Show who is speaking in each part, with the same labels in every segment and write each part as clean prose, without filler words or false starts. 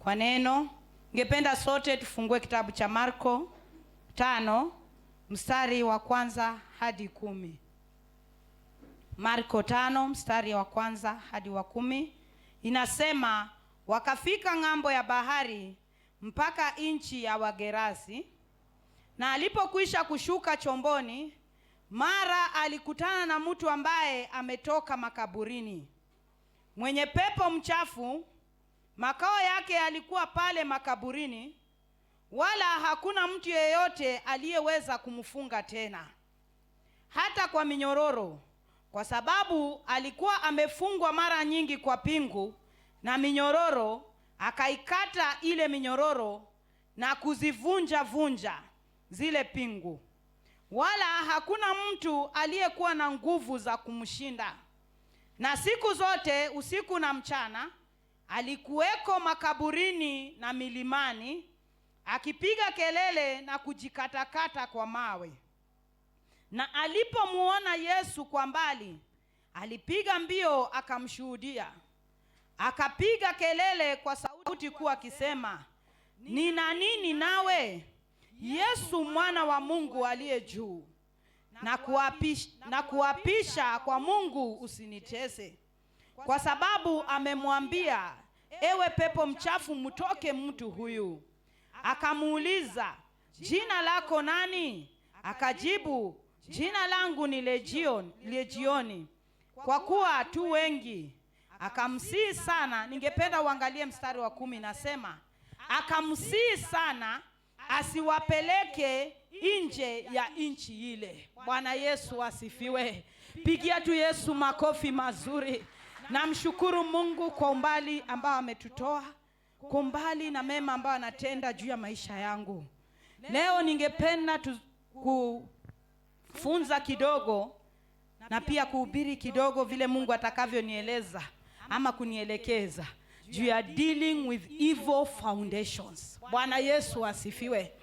Speaker 1: Kwa neno. Ningependa sote tufungue kitabu cha Marko 5 mstari wa 1 hadi 10. Marko 5 mstari wa 1 hadi wa 10 inasema, wakafika ng'ambo ya bahari mpaka nchi ya Wagerasi, na alipokwisha kushuka chomboni, mara alikutana na mtu ambaye ametoka makaburini, mwenye pepo mchafu. Makao yake yalikuwa pale makaburini, wala hakuna mtu yeyote aliyeweza kumfunga tena, hata kwa minyororo, kwa sababu alikuwa amefungwa mara nyingi kwa pingu na minyororo. Akaikata ile minyororo na kuzivunja vunja zile pingu, wala hakuna mtu aliyekuwa na nguvu za kumshinda. Na siku zote usiku na mchana alikuweko makaburini na milimani, akipiga kelele na kujikatakata kwa mawe. Na alipomuona Yesu kwa mbali, alipiga mbio akamshuhudia. Akapiga kelele kwa sauti kuu akisema, nina nini nawe, Yesu mwana wa Mungu aliye juu? Na kuapisha kwa Mungu usinitese. Kwa sababu amemwambia, ewe pepo mchafu, mtoke mtu huyu. Akamuuliza, jina lako nani? Akajibu, jina langu ni Legion, Legioni, kwa kuwa tu wengi. Akamsihi sana. Ningependa uangalie mstari wa 10, nasema akamsihi sana asiwapeleke nje ya nchi ile. Bwana Yesu asifiwe. Pigia tu Yesu makofi mazuri. Namshukuru Mungu kwa umbali ambao ametutoa, kwa umbali na mema ambayo anatenda juu ya maisha yangu. Leo ningependa kufunza kidogo na pia kuhubiri kidogo vile Mungu atakavyonieleza ama kunielekeza juu ya dealing with evil foundations. Bwana Yesu asifiwe.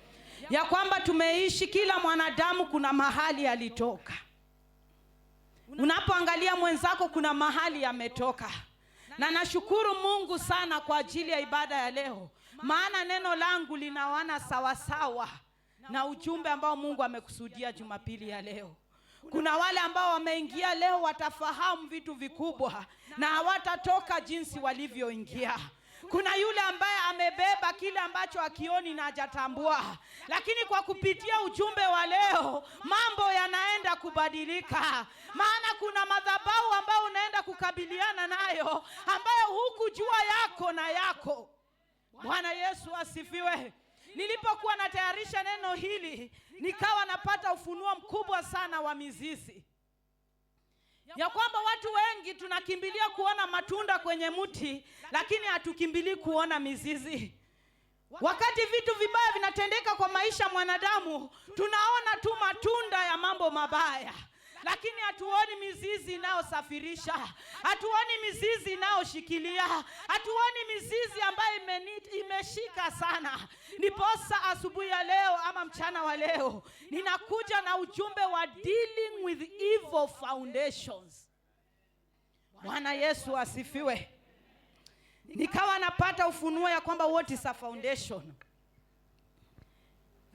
Speaker 1: Ya kwamba tumeishi, kila mwanadamu kuna mahali alitoka. Unapoangalia mwenzako kuna mahali ametoka. Na nashukuru Mungu sana kwa ajili ya ibada ya leo, maana neno langu linawana sawasawa na ujumbe ambao Mungu amekusudia Jumapili ya leo. Kuna wale ambao wameingia leo watafahamu vitu vikubwa na hawatatoka jinsi walivyoingia. Kuna yule ambaye amebeba kile ambacho akioni na hajatambua, lakini kwa kupitia ujumbe wa leo mambo yanaenda kubadilika. Maana kuna madhabahu ambayo unaenda kukabiliana nayo ambayo hukujua yako na yako. Bwana Yesu asifiwe. Nilipokuwa natayarisha neno hili, nikawa napata ufunuo mkubwa sana wa mizizi, ya kwamba watu wengi tunakimbilia kuona matunda kwenye mti, lakini hatukimbilii kuona mizizi. Wakati vitu vibaya vinatendeka kwa maisha mwanadamu, tunaona tu matunda ya mambo mabaya, lakini hatuoni mizizi inayosafirisha, hatuoni mizizi inayoshikilia, hatuoni mizizi ambayo imeshika sana. Ndiposa asubuhi ya leo ama mchana wa leo ninakuja na ujumbe wa dealing with evil foundations. Bwana Yesu asifiwe. Nikawa napata ufunuo ya kwamba what is a foundation.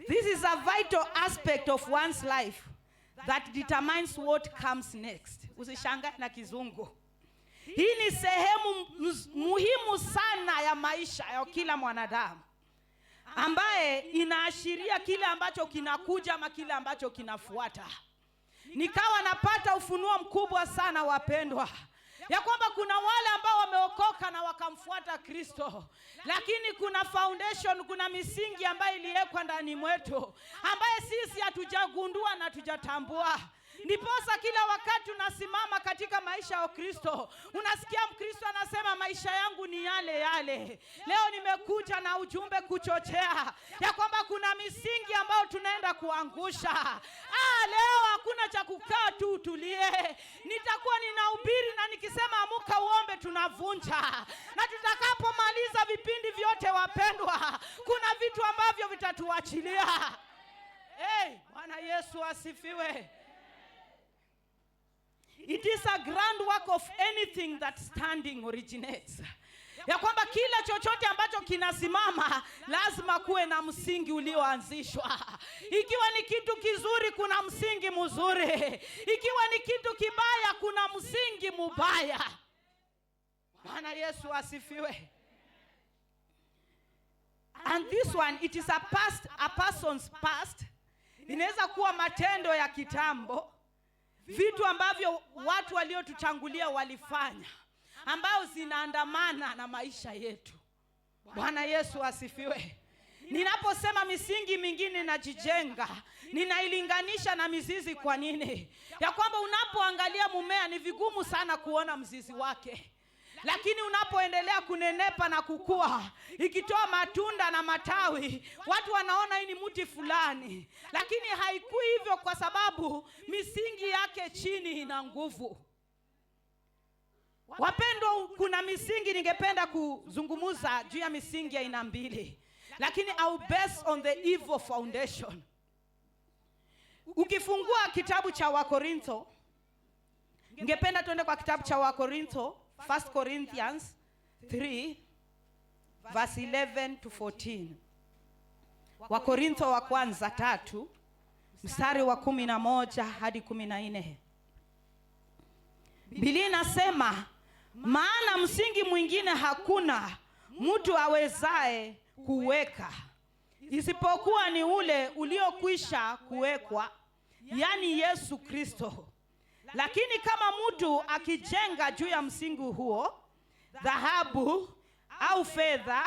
Speaker 1: This is a vital aspect of one's life that determines what comes next. Usishangae na kizungu. Hii ni sehemu muhimu sana ya maisha ya kila mwanadamu ambaye inaashiria kile ambacho kinakuja ama kile ambacho kinafuata. Nikawa napata ufunuo mkubwa sana, wapendwa, ya kwamba kuna wale ambao wameokoka na wakamfuata Kristo, lakini kuna foundation, kuna misingi ambayo iliwekwa ndani mwetu ambaye sisi hatujagundua na hatujatambua. Ndiposa kila wakati unasimama katika maisha ya Kristo, unasikia Mkristo anasema, maisha yangu ni yale yale. Leo nimekuja na ujumbe kuchochea ya kwamba kuna misingi ambayo tunaenda kuangusha. Ah, leo hakuna cha kukaa tu utulie. Nitakuwa ninahubiri na nikisema amuka uombe, tunavunja. Na tutakapomaliza vipindi vyote, wapendwa, kuna vitu ambavyo vitatuachilia. Hey, Bwana Yesu asifiwe. It is a groundwork of anything that standing originates. Ya kwamba kila chochote ambacho kinasimama lazima kuwe na msingi ulioanzishwa. Ikiwa ni kitu kizuri, kuna msingi mzuri. Ikiwa ni kitu kibaya, kuna msingi mubaya. Bwana Yesu asifiwe. And this one, it is a person's past. Inaweza kuwa matendo ya kitambo, vitu ambavyo watu waliotutangulia walifanya, ambao zinaandamana na maisha yetu. Bwana Yesu asifiwe. Ninaposema misingi mingine inajijenga, ninailinganisha na mizizi. Kwa nini? Ya kwamba unapoangalia mumea ni vigumu sana kuona mzizi wake, lakini unapoendelea kunenepa na kukua, ikitoa matunda na matawi, watu wanaona hii ni mti fulani, lakini haikui hivyo kwa sababu misingi yake chini ina nguvu. Wapendwa, kuna misingi ningependa kuzungumza juu ya misingi ya aina mbili, lakini I'll base on the evil foundation. Ukifungua kitabu cha Wakorintho, ningependa tuende kwa kitabu cha Wakorintho, 1 Corinthians 3 verse 11 to 14. Wakorintho wa kwanza 3 mstari wa 11 hadi 14. Biblia inasema, "Maana msingi mwingine hakuna mtu awezaye kuweka isipokuwa ni ule uliokwisha kuwekwa, yaani Yesu Kristo. Lakini kama mtu akijenga juu ya msingi huo dhahabu au fedha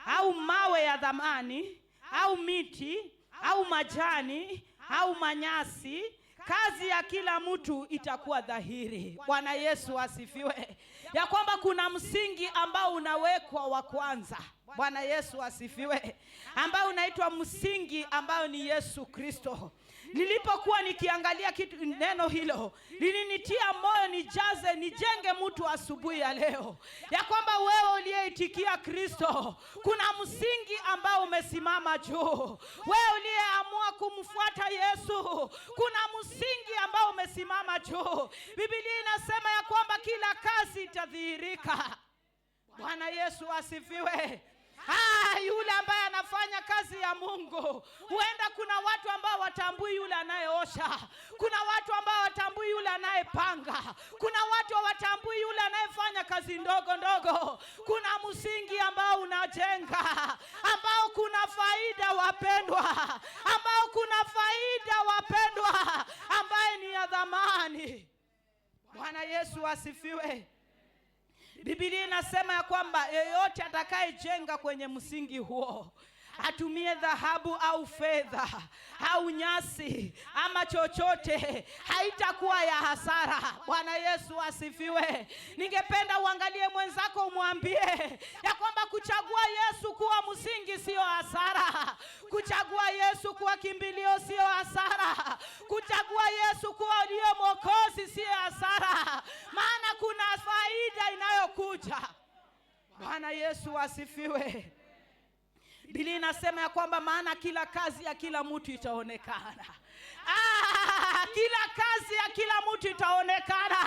Speaker 1: au mawe ya thamani au miti au majani au manyasi, kazi ya kila mtu itakuwa dhahiri." Bwana Yesu asifiwe. Ya kwamba kuna msingi ambao unawekwa wa kwanza. Bwana Yesu asifiwe. Ambao unaitwa msingi ambao ni Yesu Kristo. Nilipokuwa nikiangalia kitu neno hilo lilinitia moyo nijaze nijenge mtu asubuhi ya leo, ya kwamba wewe uliyeitikia Kristo, kuna msingi ambao umesimama juu. Wewe uliyeamua kumfuata Yesu, kuna msingi ambao umesimama juu. Biblia inasema ya kwamba kila kazi itadhihirika. Bwana Yesu asifiwe. Ah, yule ambaye anafanya kazi ya Mungu, huenda kuna watu ambao watambui yule anayeosha, kuna watu ambao watambui yule anayepanga, kuna watu hawatambui yule anayefanya kazi ndogo ndogo. Kuna msingi ambao unajenga, ambao kuna faida wapendwa, ambao kuna faida wapendwa, ambaye ni ya thamani. Bwana Yesu asifiwe. Biblia inasema ya kwamba yeyote atakayejenga kwenye msingi huo, atumie dhahabu au fedha au nyasi ama chochote, haitakuwa ya hasara. Bwana Yesu asifiwe. Ningependa uangalie mwenzako umwambie ya kwamba kuchagua Yesu kuwa msingi sio hasara, kuchagua Yesu kuwa kimbilio sio hasara, kuchagua Yesu kuwa ndiyo Mwokozi sio hasara, maana kuna faida inayokuja. Bwana Yesu asifiwe. Biblia inasema ya kwamba maana kila kazi ya kila mtu itaonekana. Ah, kila kazi ya kila mtu itaonekana.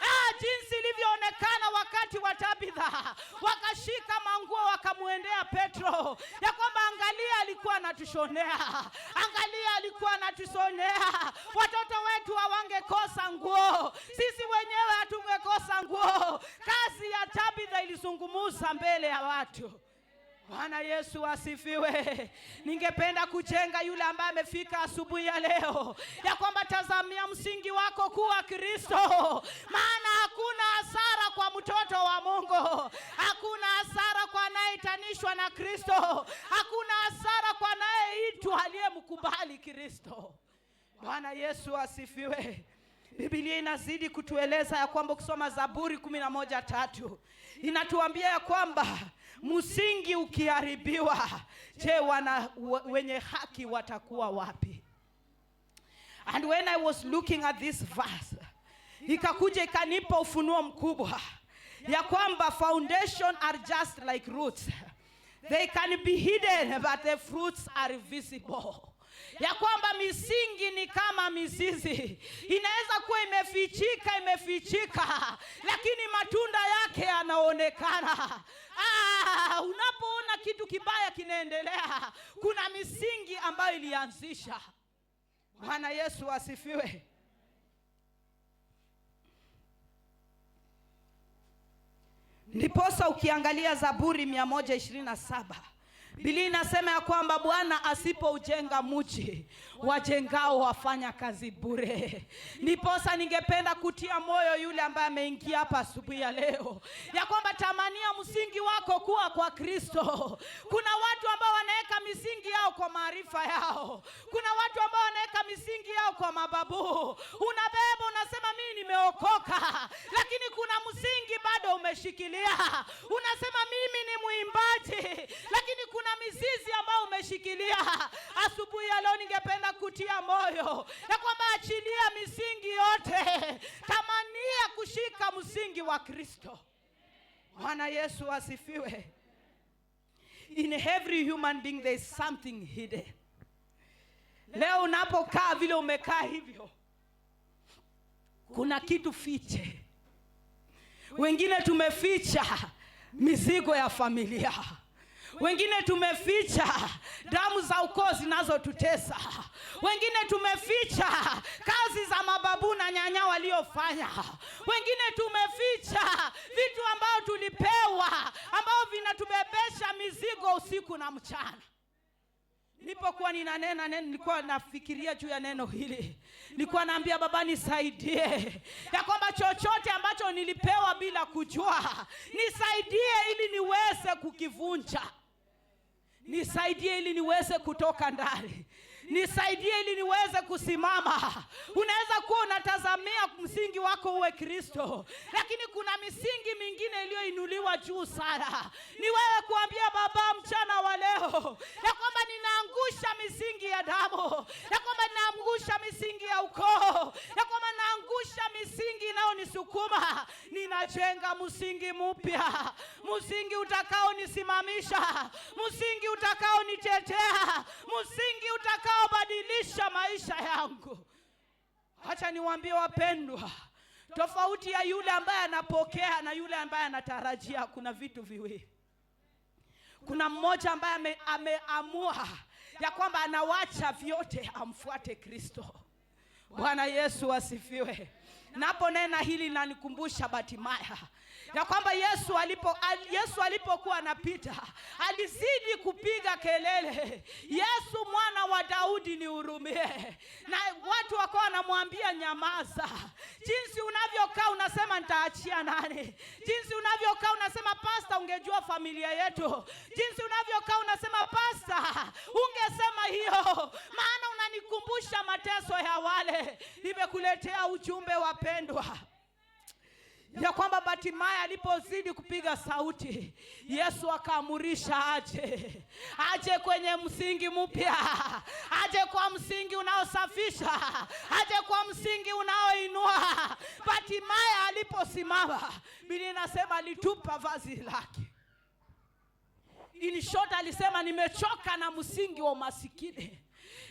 Speaker 1: Ah, jinsi ilivyoonekana wakati wa Tabitha, wakashika manguo wakamwendea Petro, ya kwamba angalia, alikuwa anatushonea, angalia, alikuwa anatushonea. Watoto wetu hawangekosa nguo, sisi wenyewe hatungekosa nguo. Kazi ya Tabitha ilizungumza mbele ya watu. Bwana Yesu asifiwe. Ningependa kujenga yule ambaye amefika asubuhi ya leo, ya kwamba tazamia msingi wako kuwa Kristo, maana hakuna hasara kwa mtoto wa Mungu, hakuna hasara kwa anayeitanishwa na Kristo, hakuna hasara kwa anayeitwa aliyemkubali Kristo. Bwana Yesu asifiwe. Biblia inazidi kutueleza ya kwamba ukisoma Zaburi 11:3 inatuambia ya kwamba msingi ukiharibiwa, je, wana wenye haki watakuwa wapi? And when I was looking at this verse, ikakuja ikanipa ufunuo mkubwa ya kwamba foundation are just like roots. They can be hidden, but the fruits are visible. ya kwamba misingi ni kama mizizi. Inaweza kuwa imefichika, imefichika, lakini matunda yake yanaonekana. Unapoona kitu kibaya kinaendelea, kuna misingi ambayo ilianzisha. Bwana Yesu asifiwe. Ndiposa ukiangalia Zaburi 127, Biblia inasema ya kwamba Bwana asipoujenga mji, wajengao wafanya kazi bure. Ndiposa ningependa kutia moyo yule ambaye ameingia hapa asubuhi ya leo, ya kwamba tamania msingi wako kuwa kwa Kristo. Kuna watu ambao wanaweka misingi yao kwa maarifa yao. Kuna watu ambao wanaweka misingi yao kwa mababu. Unabeba unasema mimi nimeokoka, lakini kuna msingi bado umeshikilia. Unasema mimi ni mwimbaji, lakini kuna mizizi ambayo umeshikilia. Asubuhi ya leo ningependa kutia moyo ya kwamba achilia misingi yote, tamania kushika msingi wa Kristo. Bwana Yesu asifiwe. In every human being there is something hidden. Leo unapokaa vile umekaa hivyo, kuna kitu fiche. Wengine tumeficha mizigo ya familia. Wengine tumeficha damu za ukoo zinazotutesa. Wengine tumeficha kazi za mababu na nyanya waliofanya. Wengine tumeficha vitu ambao tulipewa, ambao vinatubebesha mizigo usiku na mchana. Nilipokuwa ninanena neno, nilikuwa nafikiria juu ya neno hili. Nilikuwa naambia Baba nisaidie, ya kwamba chochote ambacho nilipewa bila kujua, nisaidie ili niweze kukivunja. Nisaidie ili niweze kutoka ndani. Nisaidie ili niweze kusimama. Unaweza kuwa unatazamia msingi wako uwe Kristo, lakini kuna misingi mingine iliyoinuliwa juu sana. Ni wewe kuambia Baba mchana wa leo ya kwamba ninaangusha misingi ya damu, ya kwamba ninaangusha misingi ya ukoo, ya kwamba ninaangusha misingi inayonisukuma. Ninajenga msingi mpya, msingi utakaonisimamisha, msingi utakaonitetea, msingi utakaobadilisha maisha yangu. Acha niwaambie wapendwa, tofauti ya yule ambaye anapokea na yule ambaye anatarajia, kuna vitu viwili. Kuna mmoja ambaye ameamua ya kwamba anawacha vyote amfuate Kristo. Bwana Yesu asifiwe. Naponena hili nanikumbusha Bartimayo, ya kwamba Yesu alipokuwa anapita alizidi kupiga kelele, Yesu mwana wa Daudi nihurumie. Na watu wakawa wanamwambia nyamaza. Jinsi unavyokaa unasema nitaachia nani? Jinsi unavyokaa unasema pastor, ungejua familia yetu. Jinsi unavyokaa unasema pastor, ungesema hiyo, maana unanikumbusha mateso ya wale. Nimekuletea ujumbe wapendwa, ya kwamba Bartimayo alipozidi kupiga sauti, Yesu akaamurisha aje. Aje kwenye msingi mpya, aje kwa msingi unaosafisha, aje kwa msingi unaoinua. Bartimayo aliposimama, Biblia inasema alitupa vazi lake. In short, alisema nimechoka na msingi wa umasikini,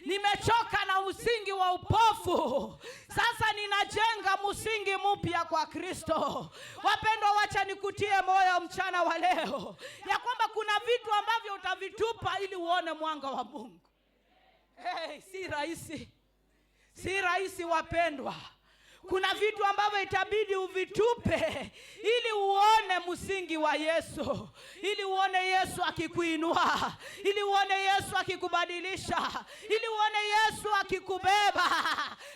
Speaker 1: nimechoka na msingi wa upofu, sasa ninajenga msingi mpya kwa Kristo. Wapendwa, wacha nikutie moyo mchana wa leo ya kwamba kuna vitu ambavyo utavitupa ili uone mwanga wa Mungu. Hey, si rahisi, si rahisi wapendwa. Kuna vitu ambavyo itabidi uvitupe ili uone msingi wa Yesu, ili uone Yesu akikuinua, ili uone Yesu akikubadilisha, ili uone Yesu akikubeba.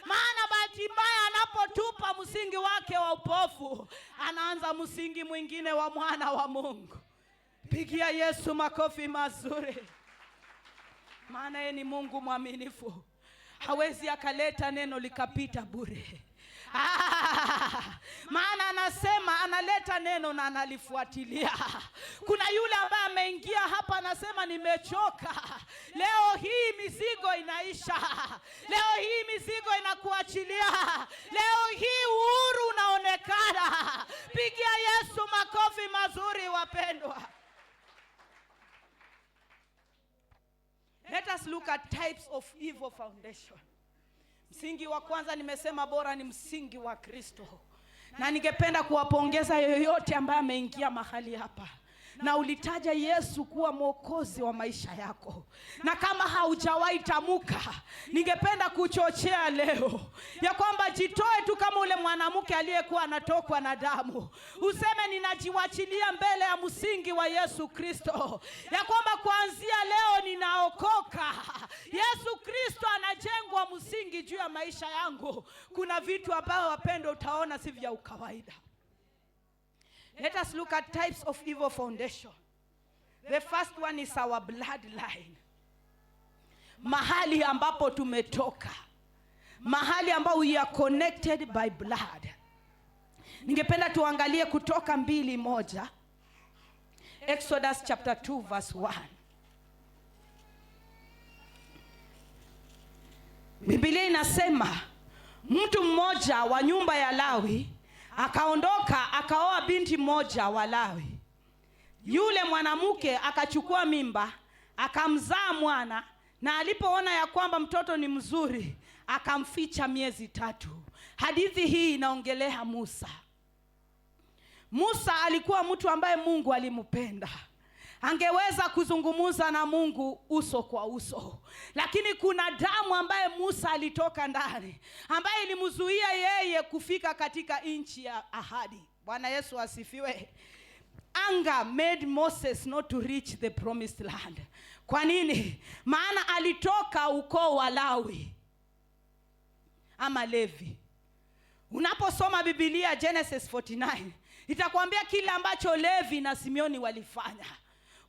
Speaker 1: Maana bahati mbaya anapotupa msingi wake wa upofu, anaanza msingi mwingine wa mwana wa Mungu. Pigia Yesu makofi mazuri, maana yeye ni Mungu mwaminifu, hawezi akaleta neno likapita bure. Maana anasema analeta neno na analifuatilia. Kuna yule ambaye ameingia hapa anasema nimechoka. Leo hii mizigo inaisha. Leo hii mizigo inakuachilia. Leo hii uhuru unaonekana. Pigia Yesu makofi mazuri wapendwa. Let us us look at types of evil foundation. Msingi wa kwanza nimesema bora ni msingi wa Kristo, na ningependa kuwapongeza yoyote ambaye ameingia mahali hapa na ulitaja Yesu kuwa mwokozi wa maisha yako, na kama haujawahi tamuka, ningependa kuchochea leo ya kwamba jitoe tu kama ule mwanamke aliyekuwa anatokwa na damu, useme ninajiwachilia mbele ya msingi wa Yesu Kristo, ya kwamba kuanzia leo ninaokoka. Yesu Kristo anajengwa msingi juu ya maisha yangu. Kuna vitu ambavyo, wapendwa, utaona si vya ukawaida. Let us look at types of evil foundation. The first one is our bloodline. Mahali ambapo tumetoka. Mahali ambapo we are connected by blood. Ningependa tuangalie Kutoka 2:1. Exodus chapter 2 verse 1. Biblia inasema mtu mmoja wa nyumba ya Lawi akaondoka akaoa binti mmoja wa Lawi. Yule mwanamke akachukua mimba akamzaa mwana, na alipoona ya kwamba mtoto ni mzuri akamficha miezi 3. Hadithi hii inaongelea Musa. Musa alikuwa mtu ambaye Mungu alimpenda. Angeweza kuzungumza na Mungu uso kwa uso, lakini kuna damu ambaye Musa alitoka ndani, ambaye ilimzuia yeye kufika katika nchi ya ahadi. Bwana Yesu asifiwe. Anger made Moses not to reach the promised land. Kwa nini? Maana alitoka ukoo wa Lawi ama Levi. Unaposoma Biblia Genesis 49 itakwambia kile ambacho Levi na Simeoni walifanya.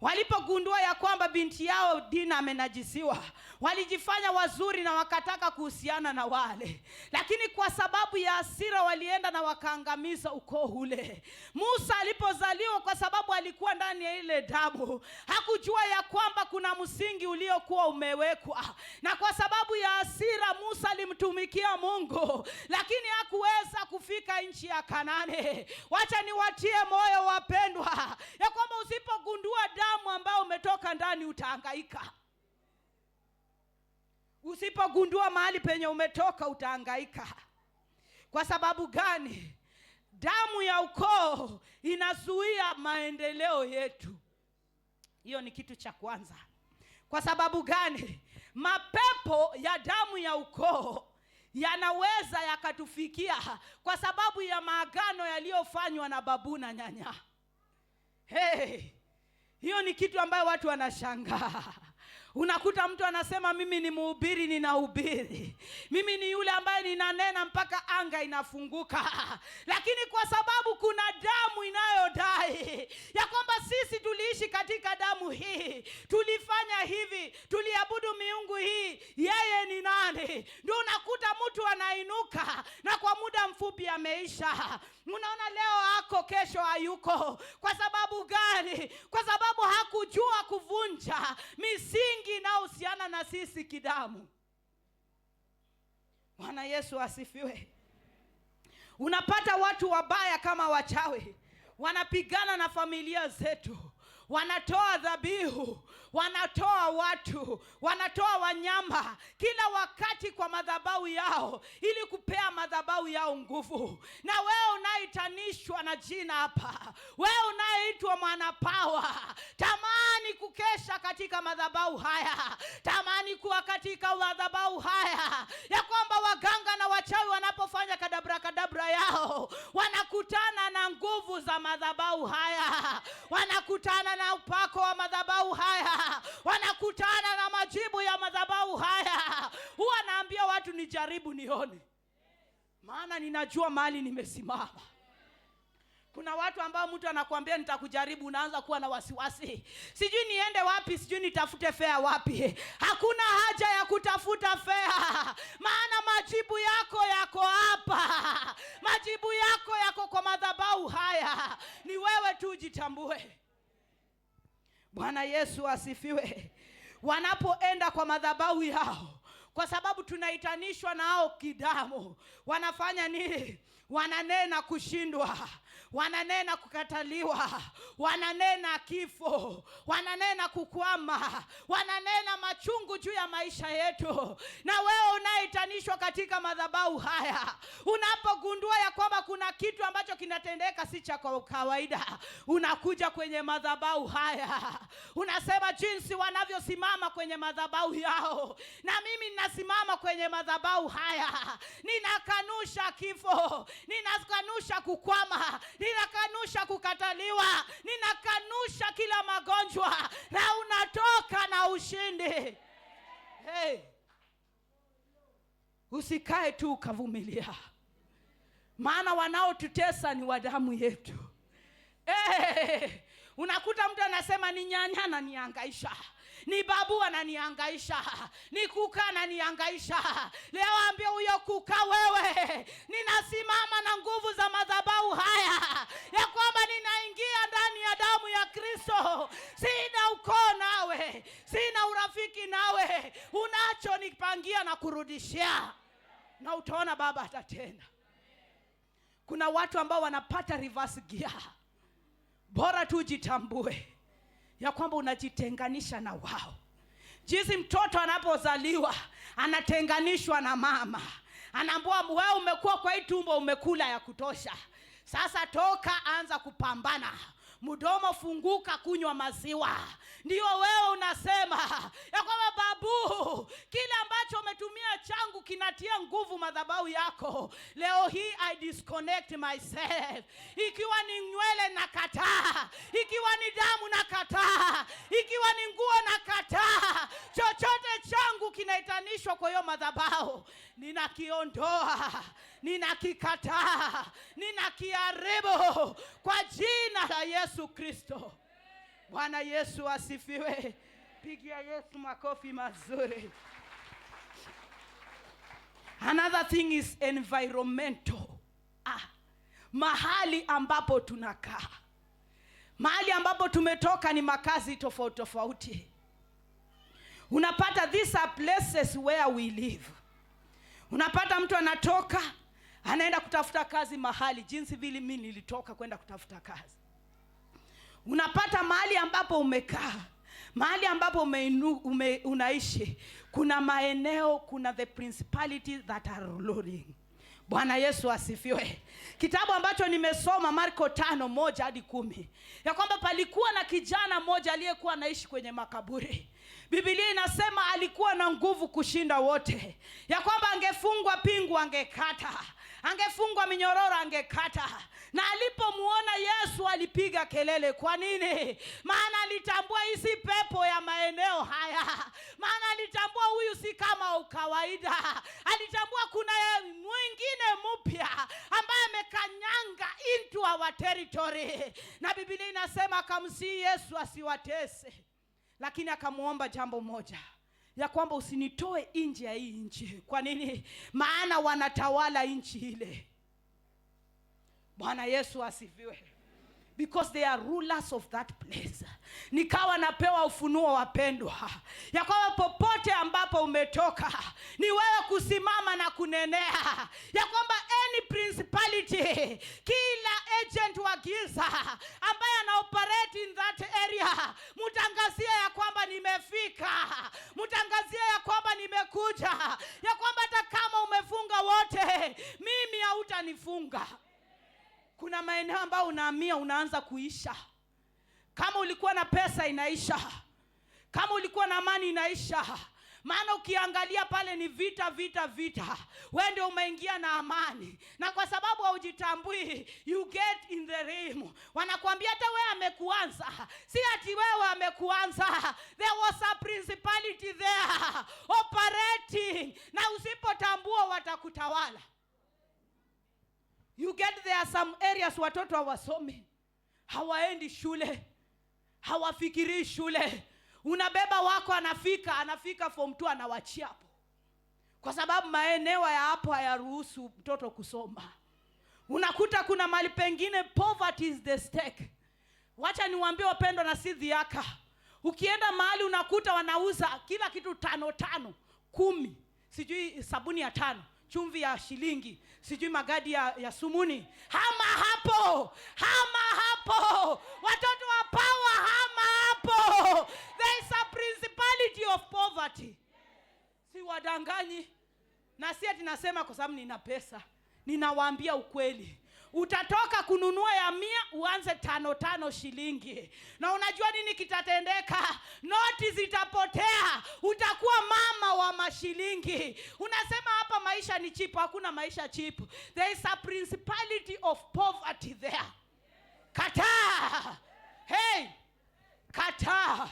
Speaker 1: Walipogundua ya kwamba binti yao Dina amenajisiwa, walijifanya wazuri na wakataka kuhusiana na wale, lakini kwa sababu ya hasira walienda na wakaangamiza ukoo ule. Musa alipozaliwa, kwa sababu alikuwa ndani ya ile damu, hakujua ya kwamba kuna msingi uliokuwa umewekwa, na kwa sababu ya hasira Musa alimtumikia Mungu, lakini hakuweza kufika nchi ya Kanaani. Wacha niwatie moyo wapendwa, ya kwamba usipogundua damu ambayo umetoka ndani utahangaika. Usipogundua mahali penye umetoka utahangaika. Kwa sababu gani? Damu ya ukoo inazuia maendeleo yetu. Hiyo ni kitu cha kwanza. Kwa sababu gani? Mapepo ya damu ya ukoo yanaweza yakatufikia kwa sababu ya maagano yaliyofanywa na babu na nyanya. Hey, hiyo ni kitu ambayo watu wanashangaa. Unakuta mtu anasema mimi ni mhubiri, ninahubiri, mimi ni yule ambaye ninanena mpaka anga inafunguka, lakini kwa sababu kuna damu inayodai ya kwamba sisi tuliishi katika damu hii, tulifanya hivi, tuliabudu miungu hii, yeye ni nani? Ndio unakuta mtu anainuka na kwa muda mfupi ameisha. Unaona leo ako, kesho hayuko. Kwa sababu gani? Kwa sababu hakujua kuvunja misingi inayohusiana na sisi kidamu. Bwana Yesu asifiwe. Unapata watu wabaya kama wachawi wanapigana na familia zetu, wanatoa dhabihu, wanatoa watu, wanatoa wanyama kila wakati kwa madhabahu yao ili kupea madhabahu yao nguvu. Na wewe unaitanishwa na jina hapa, wewe unayeitwa mwanapawa, tamani kukesha katika madhabahu haya, tamani kuwa katika madhabahu haya, ya kwamba waganga na wachawi wanapofanya kadabra kadabra yao wanakutana na nguvu za madhabahu haya, wanakutana na upako wa madhabahu haya, wanakutana na majibu ya madhabahu haya. Huwa naambia watu nijaribu nione, maana ninajua mahali nimesimama. Kuna watu ambao mtu anakuambia nitakujaribu, unaanza kuwa na wasiwasi, sijui niende wapi, sijui nitafute fea wapi. Hakuna haja ya kutafuta fea, maana majibu yako yako hapa, majibu yako yako kwa madhabahu haya. Ni wewe tu jitambue. Bwana Yesu asifiwe. Wanapoenda kwa madhabahu yao Kwa sababu tunaitanishwa nao kidamu. Wanafanya nini? Wananena kushindwa, wananena kukataliwa, wananena kifo, wananena kukwama, wananena machungu juu ya maisha yetu. Na wewe unaitanishwa katika madhabahu haya, unapogundua ya kwamba kuna kitu ambacho kinatendeka si cha kawaida, unakuja kwenye madhabahu haya, unasema jinsi wanavyosimama kwenye madhabahu yao, na mimi ninasimama kwenye madhabahu haya, ninakanusha kifo, ninakanusha kukwama, ninakanusha kukataliwa, ninakanusha kila magonjwa, na unatoka na ushindi. Hey. Usikae tu ukavumilia, maana wanaotutesa ni wa damu yetu. Hey. Unakuta mtu anasema ni nyanya ananihangaisha, ni babu ananihangaisha, ni kuka ananihangaisha. Leo ambia huyo kuka, wewe, ninasimama na nguvu za madhabahu haya ya kwamba ninaingia ndani ya damu ya Kristo. Sina ukoo nawe, sina urafiki nawe, unachonipangia na kurudishia, na utaona Baba atatenda. Kuna watu ambao wanapata reverse gear. Bora tu jitambue ya kwamba unajitenganisha na wao. Jinsi mtoto anapozaliwa anatenganishwa na mama, anaambiwa wewe umekuwa kwa hii tumbo, umekula ya kutosha, sasa toka, anza kupambana, mdomo funguka, kunywa maziwa. Ndio wewe unasema ya kwamba babu, kile ambacho umetumia changu kinatia nguvu madhabahu yako. Leo hii I disconnect myself. Ikiwa ni nywele nakataa, ikiwa ni damu nakataa, ikiwa ni nguo nakataa, chochote changu kinaitanishwa kwa hiyo madhabahu, ninakiondoa, ninakikataa, ninakiharibu kwa jina la Yesu Kristo. Bwana Yesu asifiwe. Pigia Yesu makofi mazuri. Another thing is environmental. Mahali ambapo tunakaa, mahali ambapo tumetoka ni makazi tofauti tofauti. Unapata these are places where we live. Unapata mtu anatoka anaenda kutafuta kazi mahali, jinsi vile mimi nilitoka kwenda kutafuta kazi. Unapata mahali ambapo umekaa, mahali ambapo unaishi, kuna maeneo, kuna the principalities that are ruling. Bwana Yesu asifiwe. Kitabu ambacho nimesoma Marko 5:1 hadi 10, ya kwamba palikuwa na kijana mmoja aliyekuwa anaishi kwenye makaburi. Biblia inasema alikuwa na nguvu kushinda wote, ya kwamba angefungwa pingu angekata, angefungwa minyororo angekata. Na alipomuona Yesu alipiga kelele. Kwa nini? Maana alitambua hii si pepo ya maeneo haya, maana alitambua huyu si kama kawaida. Alitambua kuna mwingine mpya ambaye amekanyanga into our territory. Na Biblia inasema akamsihi Yesu asiwatese, lakini akamuomba jambo moja, ya kwamba usinitoe nje ya hii nchi. Kwa nini? Maana wanatawala nchi ile. Bwana Yesu asifiwe. Because they are rulers of that place. Nikawa napewa ufunuo, wapendwa, ya kwamba popote ambapo umetoka ni wewe kusimama na kunenea ya kwamba any principality, kila agent wa giza ambaye ana operate in that area, mtangazie ya kwamba nimefika, mtangazie ya kwamba nimekuja, ya kwamba hata kama umefunga wote, mimi hautanifunga. Kuna maeneo ambayo unahamia unaanza kuisha. Kama ulikuwa na pesa inaisha, kama ulikuwa na amani inaisha. Maana ukiangalia pale ni vita, vita, vita. Wewe ndio umeingia na amani, na kwa sababu haujitambui, you get in the realm. Wanakuambia hata wewe amekuanza, si ati wewe amekuanza. There was a principality there operating, na usipotambua watakutawala. You get there are some areas watoto hawasomi, hawaendi shule, hawafikirii shule. Unabeba wako anafika form 2, anawachia hapo, kwa sababu maeneo ya hapo hayaruhusu mtoto kusoma. Unakuta kuna mahali pengine poverty is the stake. Wacha niwaambie wapendwa, na si dhihaka. Ukienda mahali unakuta wanauza kila kitu tano tano, 10. sijui sabuni ya 5, chumvi ya shilingi, sijui magadi ya sumuni. Hama hapo, hama hapo, watoto wa power, hama hapo. There is a principality of poverty. Si wadanganyi, na si ati nasema kwa sababu nina pesa, ninawaambia ukweli. Utatoka kununua ya 100 uanze 5 shilingi, na unajua nini kitatendeka? Noti zitapotea, utakuwa mama wa mashilingi. Unasema hapa maisha ni cheap. Hakuna maisha cheap. There is a principality of poverty there. Kataa, hey, kataa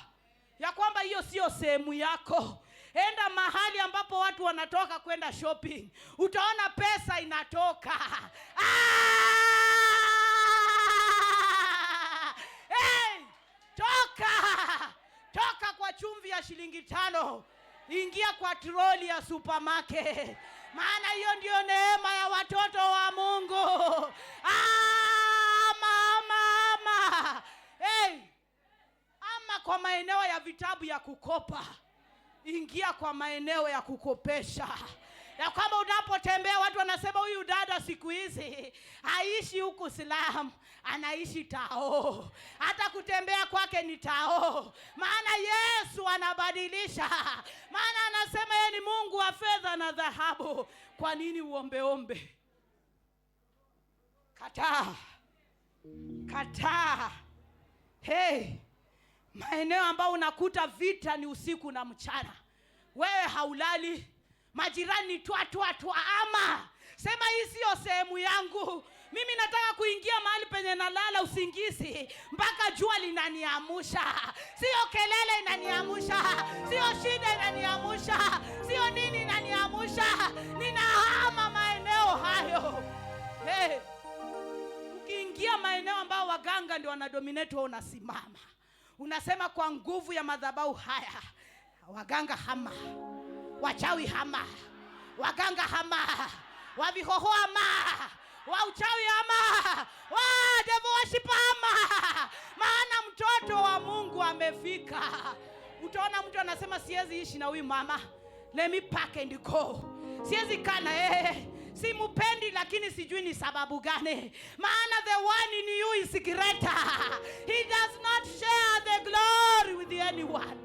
Speaker 1: ya kwamba hiyo sio sehemu yako. Enda mahali ambapo watu wanatoka kwenda shopping, utaona pesa inatoka. Ah! Hey! Toka, toka kwa chumvi ya shilingi 5, ingia kwa troli ya supermarket, maana hiyo ndio neema ya watoto wa Mungu. Ah, mama, mama. Hey! Ama kwa maeneo ya vitabu ya kukopa, ingia kwa maeneo ya kukopesha, ya kwamba unapotembea watu wanasema huyu dada siku hizi haishi huku slum, anaishi tao, hata kutembea kwake ni tao. Maana Yesu anabadilisha, maana anasema yeye ni Mungu wa fedha na dhahabu. Kwa nini uombeombe? Kataa, kataa. Hey, maeneo ambayo unakuta vita ni usiku na mchana, wewe haulali, majirani twa twa twa, ama sema hii sio sehemu yangu, mimi nataka kuingia mahali penye nalala usingizi mpaka jua linaniamusha. Sio kelele inaniamusha, sio shida inaniamusha, sio nini inaniamusha. Ninahama maeneo hayo. Hey, ukiingia maeneo ambayo waganga ndio wanadominate, wewe unasimama unasema kwa nguvu ya madhabahu haya, waganga hama, wachawi hama, waganga hama, wavihoho hama, wa uchawi hama, wa devil worship hama, maana mtoto wa Mungu amefika. Utaona mtu anasema siwezi ishi na huyu mama, let me pack and go, siwezi kaa na yeye, simupendi, lakini sijui ni sababu gani. Maana the one in you is greater. He does not share the glory with anyone.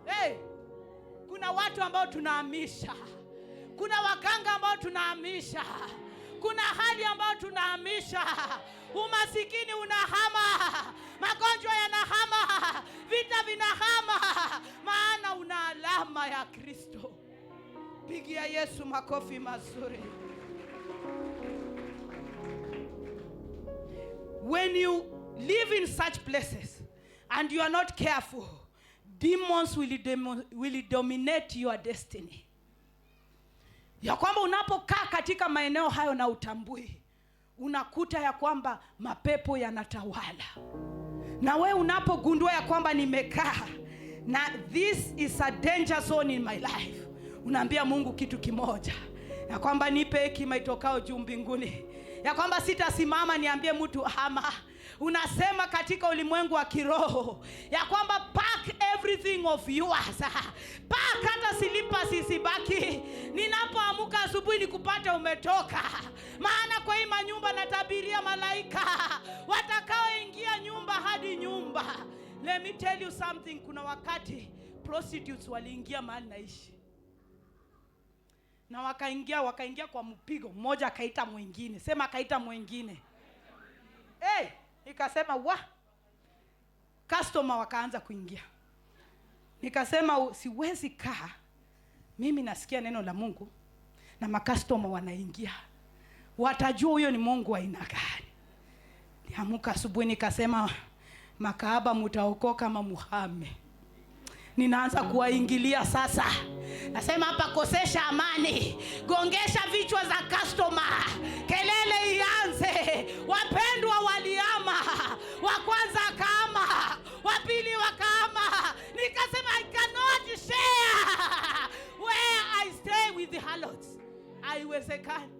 Speaker 1: Hey, kuna watu ambao tunahamisha, kuna waganga ambao tunahamisha, kuna hali ambayo tunahamisha. Umasikini unahama, magonjwa yanahama, vita vinahama, maana una alama ya Kristo. Pigia Yesu makofi mazuri. When you live in such places and you are not careful, demons will dominate your destiny. Ya kwamba unapokaa katika maeneo hayo na utambui, unakuta ya kwamba mapepo yanatawala. Na we unapogundua ya kwamba nimekaa na this is a danger zone in my life, unaambia Mungu kitu kimoja, ya kwamba nipe hekima itokao juu mbinguni, ya kwamba sitasimama niambie mtu hama. Unasema katika ulimwengu wa kiroho ya kwamba pack everything of yours, pack hata slippers isibaki. Ninapoamka asubuhi nikupate umetoka, maana kwa hii manyumba natabiria malaika watakaoingia nyumba hadi nyumba. Let me tell you something, kuna wakati prostitutes waliingia mahali naishi na wakaingia kwa mpigo mmoja, akaita mwingine, sema akaita mwingine. Hey, nikasema wa customer wakaanza kuingia. Nikasema siwezi kaa mimi nasikia neno la Mungu na makastoma wanaingia, watajua huyo ni Mungu wa aina gani. Niamuka asubuhi nikasema makahaba mutaokoka kama muhame. Ninaanza kuwaingilia sasa. Nasema hapa kosesha amani, gongesha vichwa za customer, kelele ianze. Wapendwa waliama, wa kwanza akaama, wa pili wakaama. Nikasema I cannot share where I stay with the harlots. Haiwezekani.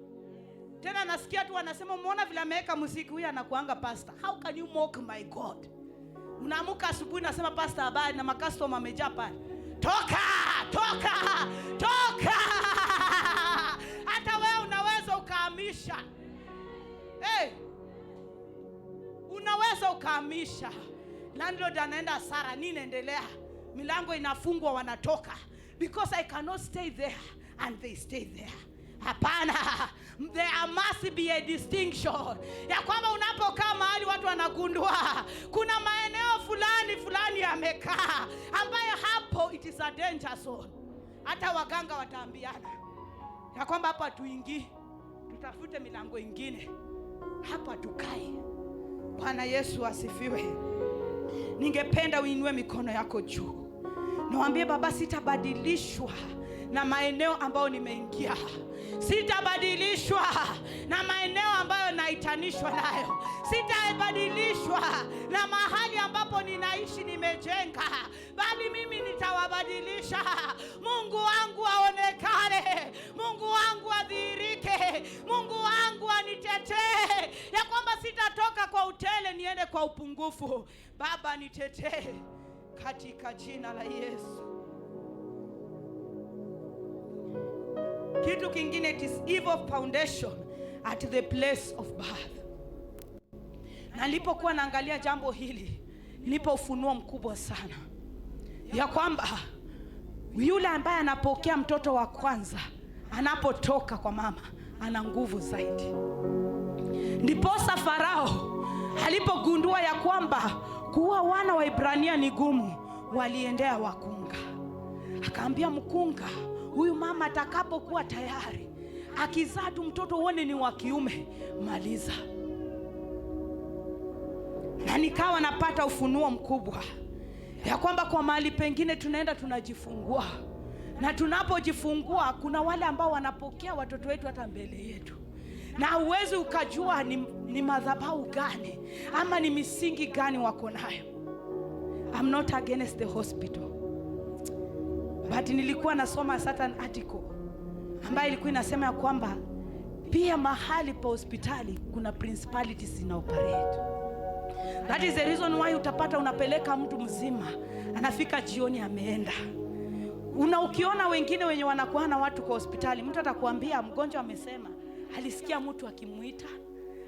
Speaker 1: Tena nasikia tu wanasema umeona vile ameweka muziki huyu anakuanga pastor. How can you mock my God? Unaamka asubuhi nasema pastor habari na makastoma amejaa pale. Toka, toka, toka. Hey, unaweza ukahamisha. Landlord anaenda hasara, nini inaendelea? Milango inafungwa, wanatoka because I cannot stay there and they stay there. Hapana, there must be a distinction ya kwamba unapokaa mahali watu wanagundua kuna maeneo fulani fulani yamekaa ambayo hapo it is a danger zone. Hata waganga wataambiana ya kwamba hapa tuingii, tutafute milango ingine, hapa tukae. Bwana Yesu asifiwe. Ningependa uinue mikono yako juu, niwaambie Baba, sitabadilishwa na maeneo ambayo nimeingia, sitabadilishwa na maeneo ambayo naitanishwa nayo, sitabadilishwa na mahali ambapo ninaishi nimejenga, bali mimi nitawabadilisha. Mungu wangu aonekane, Mungu wangu adhihirike, Mungu wangu anitetee, ya kwamba sitatoka kwa utele niende kwa upungufu. Baba nitetee katika jina la Yesu. Kitu kingine, it is evil foundation at the place of birth. Na nilipokuwa naangalia jambo hili, nipo ufunuo mkubwa sana ya kwamba yule ambaye anapokea mtoto wa kwanza anapotoka kwa mama ana nguvu zaidi. Ndiposa Farao alipogundua ya kwamba kuua wana wa Ibrania ni gumu, waliendea wakunga. Akaambia mkunga, huyu mama atakapokuwa tayari akizaa tu mtoto uone ni wa kiume, maliza. Na nikawa napata ufunuo mkubwa ya kwamba kwa mahali pengine tunaenda tunajifungua, na tunapojifungua kuna wale ambao wanapokea watoto wetu hata mbele yetu, na huwezi ukajua ni madhabahu gani ama ni misingi gani wako nayo. I'm not against the hospital, but nilikuwa nasoma certain article ambayo ilikuwa inasema ya kwamba pia mahali pa hospitali kuna principalities zina operate. That is the reason why utapata unapeleka mtu mzima anafika jioni ameenda. Una ukiona wengine wenye wanakuwa na watu kwa hospitali, mtu atakuambia mgonjwa amesema alisikia mtu akimuita,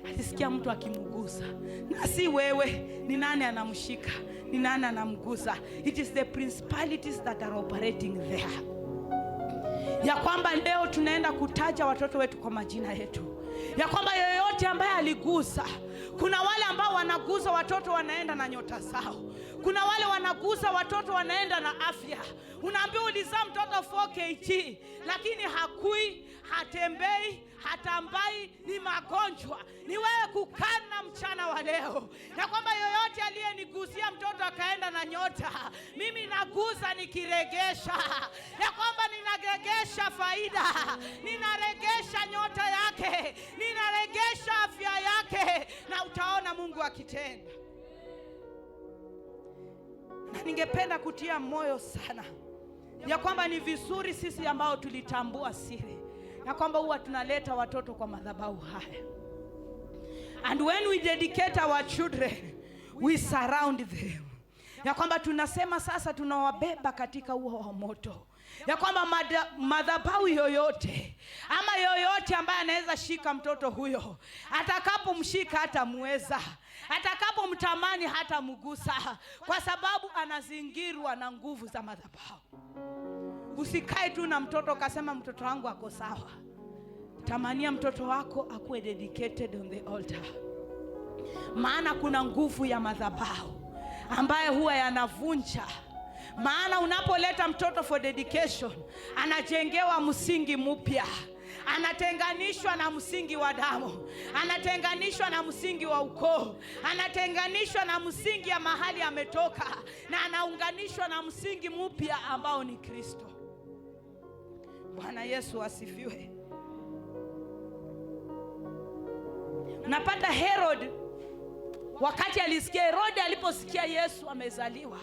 Speaker 1: alisikia mtu akimgusa, na si wewe. Ni nani anamshika? Ni nani anamgusa? It is the principalities that are operating there. Ya kwamba leo tunaenda kutaja watoto wetu kwa majina yetu, ya kwamba yoyote ambaye aligusa. Kuna wale ambao wanagusa watoto wanaenda na nyota zao, kuna wale wanagusa watoto wanaenda na afya. Unaambiwa ulizaa mtoto 4 kg lakini hakui, hatembei, hatambai, ni magonjwa. Ni wewe kukana mchana wa leo ya kwamba yoyote aliyenigusia mtoto akaenda na nyota, mimi nagusa nikiregesha, ya kwamba ninaregesha faida, ninaregesha nyota yake, ninaregesha afya yake, na utaona Mungu akitenda. Na ningependa kutia moyo sana ya kwamba ni vizuri sisi ambao tulitambua siri ya kwamba huwa tunaleta watoto kwa madhabahu haya, and when we dedicate our children we surround them, ya kwamba tunasema sasa tunawabeba katika ua wa moto, ya kwamba madhabahu yoyote ama yoyote ambaye anaweza shika mtoto huyo, atakapomshika hatamweza, atakapomtamani hatamgusa, kwa sababu anazingirwa na nguvu za madhabahu. Usikae tu na mtoto ukasema mtoto wangu ako sawa. Tamania mtoto wako akuwe dedicated on the altar, maana kuna nguvu ya madhabahu ambayo huwa yanavunja. Maana unapoleta mtoto for dedication, anajengewa msingi mpya, anatenganishwa na msingi wa damu, anatenganishwa na msingi wa ukoo, anatenganishwa na msingi ya mahali ametoka, na anaunganishwa na msingi mpya ambao ni Kristo. Bwana Yesu asifiwe. Napata Herod wakati alisikia, Herod aliposikia Yesu amezaliwa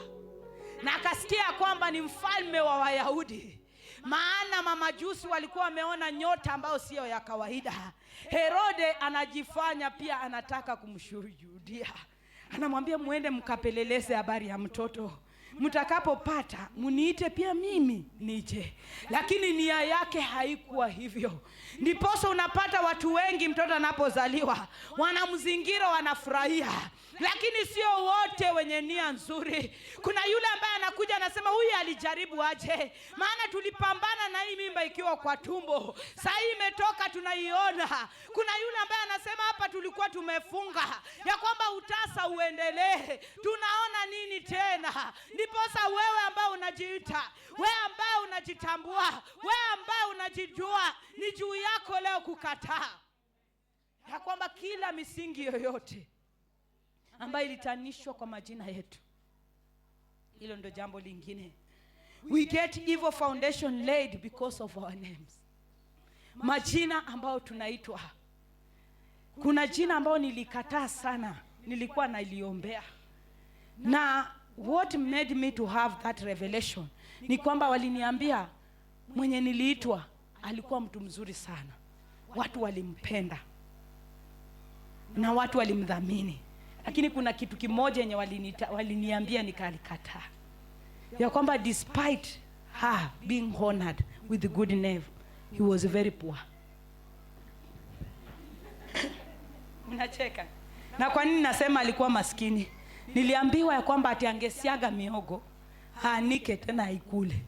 Speaker 1: na akasikia kwamba ni mfalme wa Wayahudi, maana mamajusi walikuwa wameona nyota ambayo siyo ya kawaida. Herode anajifanya pia anataka kumshuhudia, anamwambia muende mkapeleleze habari ya mtoto, Mtakapopata mniite pia mimi nije. Lakini nia yake haikuwa hivyo. Ndiposa unapata watu wengi mtoto anapozaliwa wanamzingira, wanafurahia, lakini sio wote wenye nia nzuri. Kuna yule ambaye anakuja anasema, huyu alijaribu aje? Maana tulipambana na hii mimba ikiwa kwa tumbo, saa hii imetoka tunaiona. Kuna yule ambaye anasema, hapa tulikuwa tumefunga ya kwamba utasa uendelee, tunaona nini tena? Ndiposa wewe ambaye unajiita, wewe ambaye unajitambua, wewe ambaye unajijua, ni juu yako leo kukataa ya kwamba kila misingi yoyote ambayo ilitanishwa kwa majina yetu. Hilo ndo jambo lingine. We get evil foundation laid because of our names, majina ambayo tunaitwa. Kuna jina ambayo nilikataa sana, nilikuwa nailiombea, na what made me to have that revelation ni kwamba waliniambia mwenye niliitwa alikuwa mtu mzuri sana, watu walimpenda na watu walimdhamini, lakini kuna kitu kimoja yenye waliniambia nikalikataa, ya kwamba despite her being honored with good name, he was very poor. Mnacheka. Na kwa nini nasema alikuwa maskini? Niliambiwa ya kwamba ati angesiaga miogo aanike tena aikule.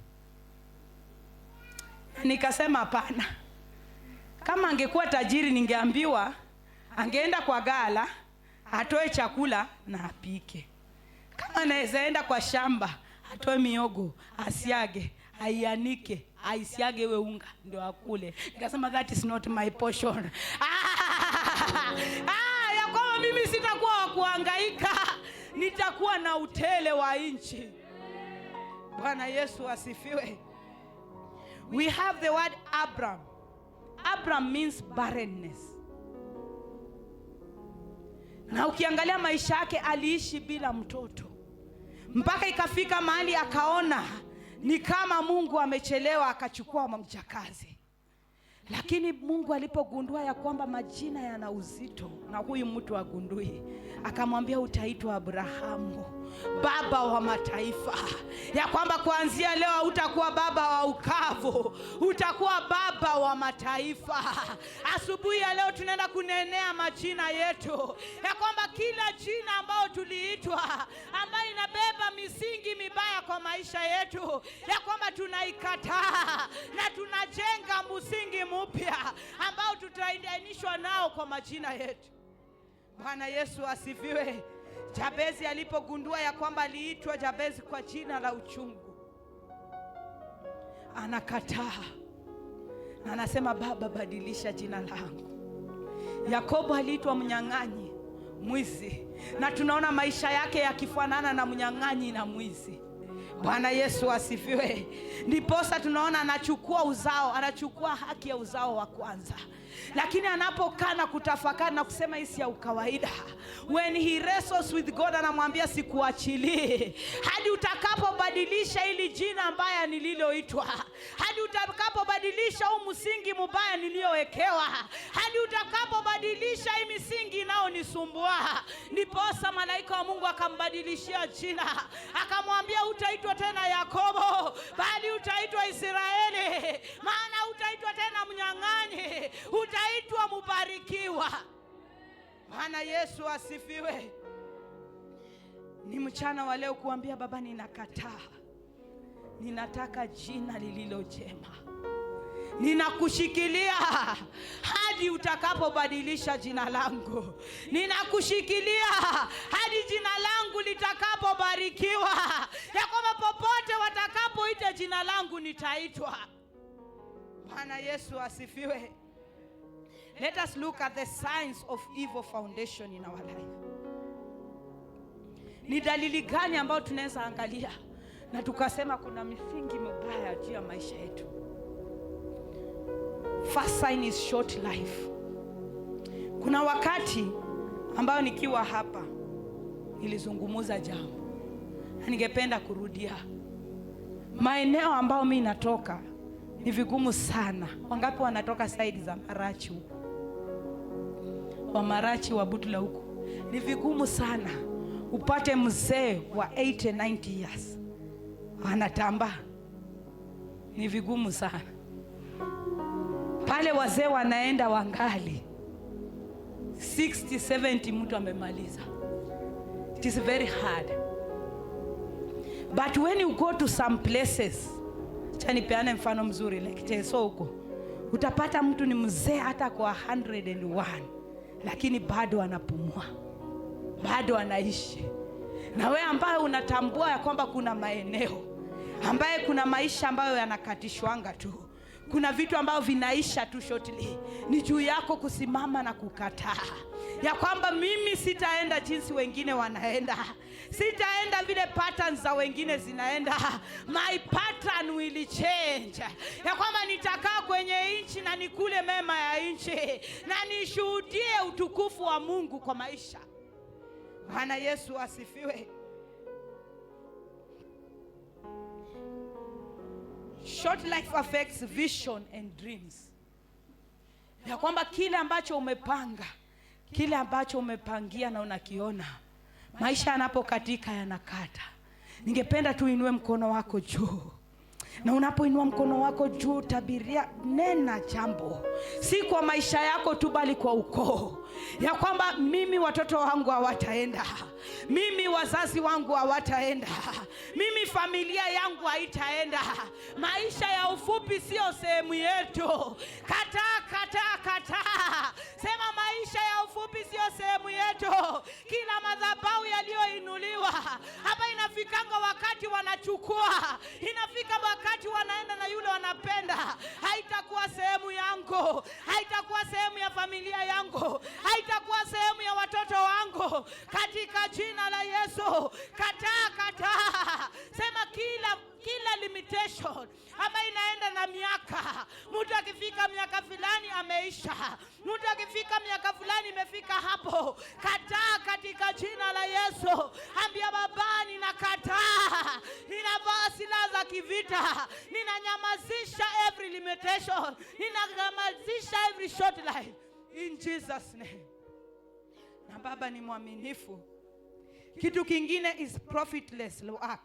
Speaker 1: Nikasema hapana. Kama angekuwa tajiri ningeambiwa angeenda kwa gala atoe chakula na apike. Kama anaweza enda kwa shamba atoe miogo asiage aianike aisiage iwe unga ndio akule. Nikasema that is not my portion. Ah, ya kwamba mimi sitakuwa wa kuhangaika, nitakuwa na utele wa nchi. Bwana Yesu asifiwe. We have the word Abram. Abram means barrenness. Na ukiangalia maisha yake, aliishi bila mtoto mpaka ikafika mahali akaona ni kama Mungu amechelewa, akachukua mjakazi. Lakini Mungu alipogundua ya kwamba majina yana uzito na huyu mtu agundui, akamwambia utaitwa Abrahamu, baba wa mataifa, ya kwamba kuanzia leo utakuwa baba wa ukavu, utakuwa baba wa mataifa. Asubuhi ya leo tunaenda kunenea majina yetu, ya kwamba kila jina ambayo tuliitwa, ambayo inabeba misingi mibaya kwa maisha yetu, ya kwamba tunaikataa na tunajenga msingi mpya ambao tutaendanishwa nao kwa majina yetu. Bwana Yesu asifiwe. Jabezi alipogundua ya kwamba aliitwa Jabezi kwa jina la uchungu, anakataa na anasema, Baba, badilisha jina langu. Yakobo aliitwa mnyang'anyi, mwizi, na tunaona maisha yake yakifanana na mnyang'anyi na mwizi. Bwana Yesu asifiwe. Ndiposa tunaona anachukua uzao, anachukua haki ya uzao wa kwanza, lakini anapokaa na kutafakari na kusema hii si ya ukawaida, when he wrestles with God, anamwambia sikuachilii hadi utakapobadilisha hili jina mbaya nililoitwa, hadi utakapobadilisha huu msingi mubaya niliyowekewa, hadi utakapobadilisha hii misingi inayonisumbua. Ndiposa malaika wa Mungu akambadilishia jina, akamwambia utaitwa tena Yakobo, bali utaitwa Israeli, maana utaitwa tena mnyang'anyi, utaitwa mubarikiwa. Bwana Yesu asifiwe. Ni mchana wa leo kuambia Baba, ninakataa, ninataka jina lililo jema, ninakushikilia hadi utakapobadilisha jina langu, ninakushikilia hadi jina langu litakapobarikiwa, ya kwamba popote watakapoita jina langu nitaitwa. Bwana Yesu asifiwe. Let us look at the signs of evil foundation in our life. Ni dalili gani ambayo tunaweza angalia na tukasema kuna misingi mibaya juu ya maisha yetu? First sign is short life. Kuna wakati ambayo nikiwa hapa nilizungumuza jambo na ningependa kurudia. Maeneo ambayo mi natoka ni vigumu sana. Wangapi wanatoka side za Marachi huko? Wa Marachi wa Butula huko, ni vigumu sana upate mzee wa 80 90 years. Anatamba. Ni vigumu sana. Pale wazee wanaenda wangali 60, 70, mtu amemaliza. It is very hard. But when you go to some places, acha nipeane mfano mzuri, like Teso huko, utapata mtu ni mzee hata kwa 101, lakini bado anapumua, bado anaishi. Na wewe ambaye unatambua ya kwamba kuna maeneo ambaye kuna maisha ambayo yanakatishwanga tu, kuna vitu ambavyo vinaisha tu shortly, ni juu yako kusimama na kukataa ya kwamba mimi sitaenda jinsi wengine wanaenda, sitaenda vile patterns za wengine zinaenda. My pattern will change, ya kwamba nitakaa kwenye nchi na nikule mema ya nchi na nishuhudie utukufu wa Mungu kwa maisha. Bwana Yesu asifiwe. Short life affects vision and dreams. Ya kwamba kile ambacho umepanga, kile ambacho umepangia na unakiona, maisha yanapokatika yanakata. Ningependa tuinue mkono wako juu. Na unapoinua mkono wako juu, tabiria, nena jambo, si kwa maisha yako tu, bali kwa ukoo, ya kwamba mimi watoto wangu hawataenda, mimi wazazi wangu hawataenda, mimi familia yangu haitaenda. Maisha ya ufupi sio sehemu yetu. Kataa, kataa, kataa. Sema maisha ya ufupi sio sehemu yetu. Kila madhabahu yaliyoinuliwa hapa, inafikanga wakati wanachukua, inafika wakati wanaenda na yule wanapenda. Haitakuwa sehemu yangu, haitakuwa sehemu ya familia yangu, haitakuwa sehemu ya watoto wangu, katika jina la Yesu. Kataa, kataa. Sema kila limitation ambayo inaenda na miaka. Mtu akifika miaka fulani ameisha, mtu akifika miaka fulani imefika hapo. Kataa katika jina la Yesu. Ambia Baba, ninakataa, ninavaa silaha za kivita, ninanyamazisha every limitation, ninanyamazisha every short life in Jesus' name. Na Baba ni mwaminifu. Kitu kingine is profitless work,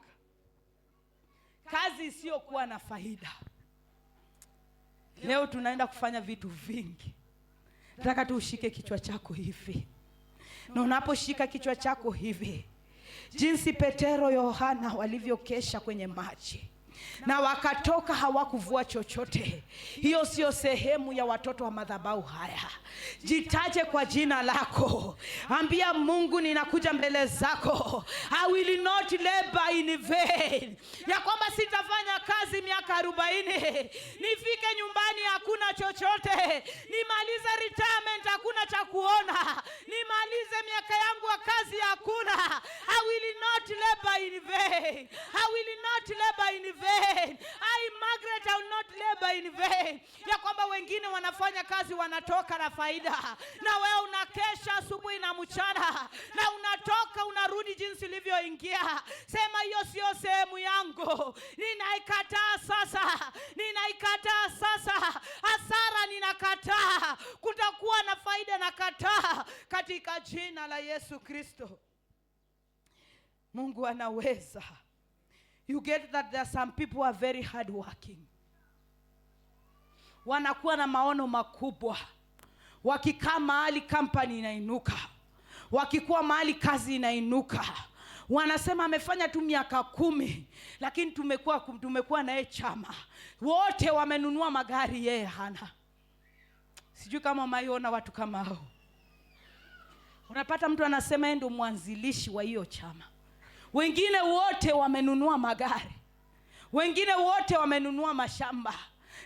Speaker 1: kazi isiyokuwa na faida. Leo tunaenda kufanya vitu vingi. Nataka tu ushike kichwa chako hivi, na unaposhika kichwa chako hivi, jinsi Petero, Yohana walivyokesha kwenye maji na wakatoka hawakuvua chochote. Hiyo sio sehemu ya watoto wa madhabahu haya. Jitaje kwa jina lako, ambia Mungu, ninakuja mbele zako, I will not labor in vain, ya kwamba sitafanya kazi miaka 40 nifike nyumbani hakuna chochote, nimalize retirement hakuna cha kuona, nimalize miaka yangu ya kazi hakuna. I will not labor in vain. I will not labor in vain. I, Margaret, I will not labor in vain. Ya kwamba wengine wanafanya kazi wanatoka na faida, na wewe unakesha asubuhi na mchana, na unatoka unarudi jinsi ulivyoingia. Sema hiyo sio sehemu yangu, ninaikataa sasa, ninaikataa sasa. Hasara ninakataa, kutakuwa na faida nakataa, katika jina la Yesu Kristo. Mungu anaweza. You get that there are some people who are very hard working. Wanakuwa na maono makubwa. Wakikaa mahali company inainuka, wakikuwa mahali kazi inainuka. Wanasema amefanya tu miaka 10, lakini tumekuwa naye chama, wote wamenunua magari, yeye hana. Sijui kama umeiona watu kama hao. Unapata mtu anasema yeye ndio mwanzilishi wa hiyo chama, wengine wote wamenunua magari, wengine wote wamenunua mashamba,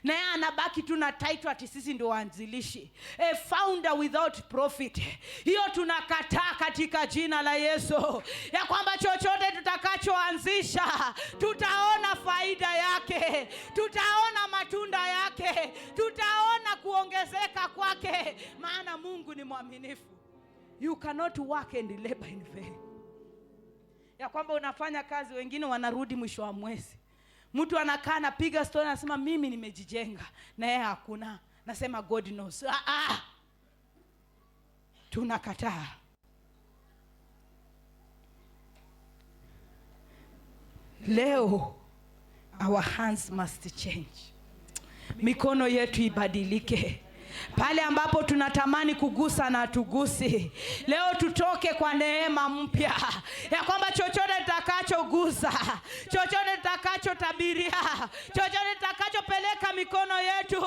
Speaker 1: na yeye anabaki tu na title ati sisi ndio waanzilishi. A founder without profit. Hiyo tunakataa katika jina la Yesu, ya kwamba chochote tutakachoanzisha tutaona faida yake, tutaona matunda yake, tutaona kuongezeka kwake, maana Mungu ni mwaminifu. You cannot work and labor in vain. Ya kwamba unafanya kazi, wengine wanarudi mwisho wa mwezi, mtu anakaa anapiga story anasema mimi nimejijenga, na yeye hakuna. Nasema God knows. Tunakataa. Leo Our hands must change. Mikono yetu ibadilike. Pale ambapo tunatamani kugusa na hatugusi, leo tutoke kwa neema mpya ya kwamba chochote tutakachogusa, chochote tutakachotabiria, chochote tutakachopeleka mikono yetu,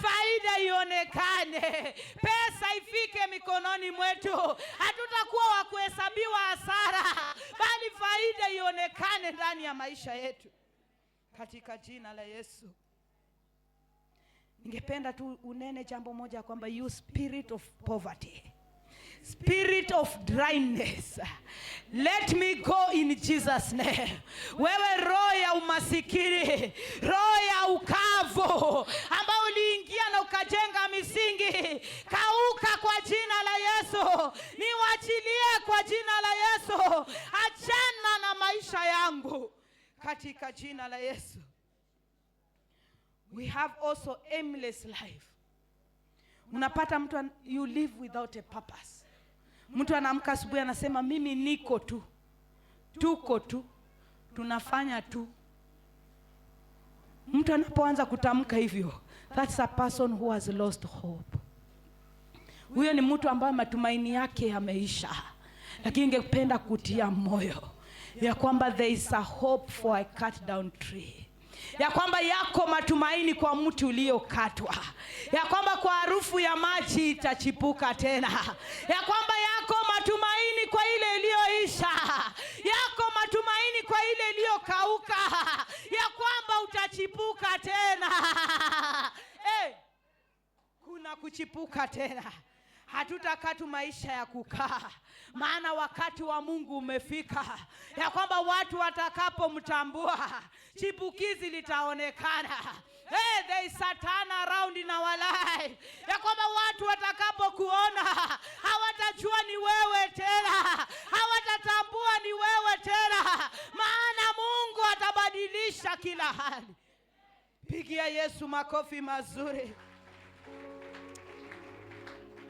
Speaker 1: faida ionekane, pesa ifike mikononi mwetu. Hatutakuwa wa kuhesabiwa hasara, bali faida ionekane ndani ya maisha yetu, katika jina la Yesu. Ningependa tu unene jambo moja kwamba you spirit of poverty, spirit of dryness, let me go in Jesus' name. Wewe roho ya umasikini, roho ya ukavu ambao uliingia na ukajenga misingi, kauka kwa jina la Yesu. Niwachilie kwa jina la Yesu. Achana na maisha yangu katika jina la Yesu. We have also aimless life. Unapata mtu you live without a purpose. Mtu anaamka asubuhi anasema, "Mimi niko tu, tuko tu, tunafanya tu." Mtu anapoanza kutamka hivyo, that's a person who has lost hope. Huyo ni mtu ambaye matumaini yake yameisha. Lakini ningependa kutia moyo ya kwamba there is a hope for a cut down tree, ya kwamba yako matumaini kwa mti uliokatwa, ya kwamba kwa harufu ya maji itachipuka tena, ya kwamba yako matumaini kwa ile iliyoisha, yako matumaini kwa ile iliyokauka, ya kwamba utachipuka tena. Hey, kuna kuchipuka tena. Hatutakaa tu maisha ya kukaa, maana wakati wa Mungu umefika, ya kwamba watu watakapomtambua chipukizi litaonekana. Hey, there is a turn around in our life, ya kwamba watu watakapokuona hawatajua ni wewe tena, hawatatambua ni wewe tena, maana Mungu atabadilisha kila hali. Pigia Yesu makofi mazuri.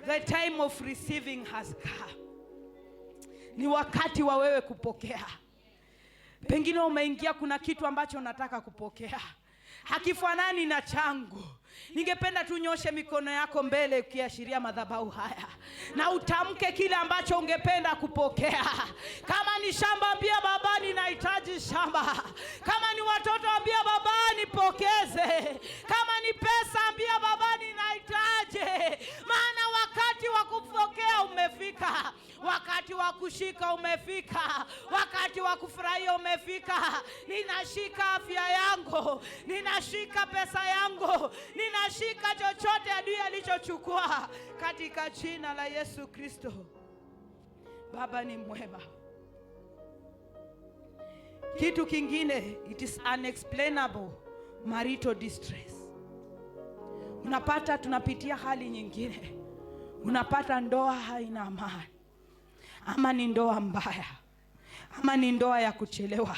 Speaker 1: The time of receiving has come. Ni wakati wa wewe kupokea. Pengine umeingia, kuna kitu ambacho unataka kupokea, hakifanani na changu. Ningependa tunyoshe mikono yako mbele ukiashiria madhabahu haya na utamke kile ambacho ungependa kupokea. Kama ni shamba, ambia Baba, ninahitaji shamba. Kama ni watoto, ambia Baba, nipokeze. Kama ni pesa, ambia Baba, ninahitaji. Maana wakati wa kupokea umefika, wakati wa kushika umefika, wakati wa kufurahia umefika. Ninashika afya yangu, ninashika pesa yangu, ninashika chochote adui alichochukua katika jina la Yesu Kristo. Baba ni mwema. Kitu kingine, it is unexplainable marital distress. Unapata tunapitia hali nyingine, unapata ndoa haina amani, ama ni ndoa mbaya, ama ni ndoa ya kuchelewa,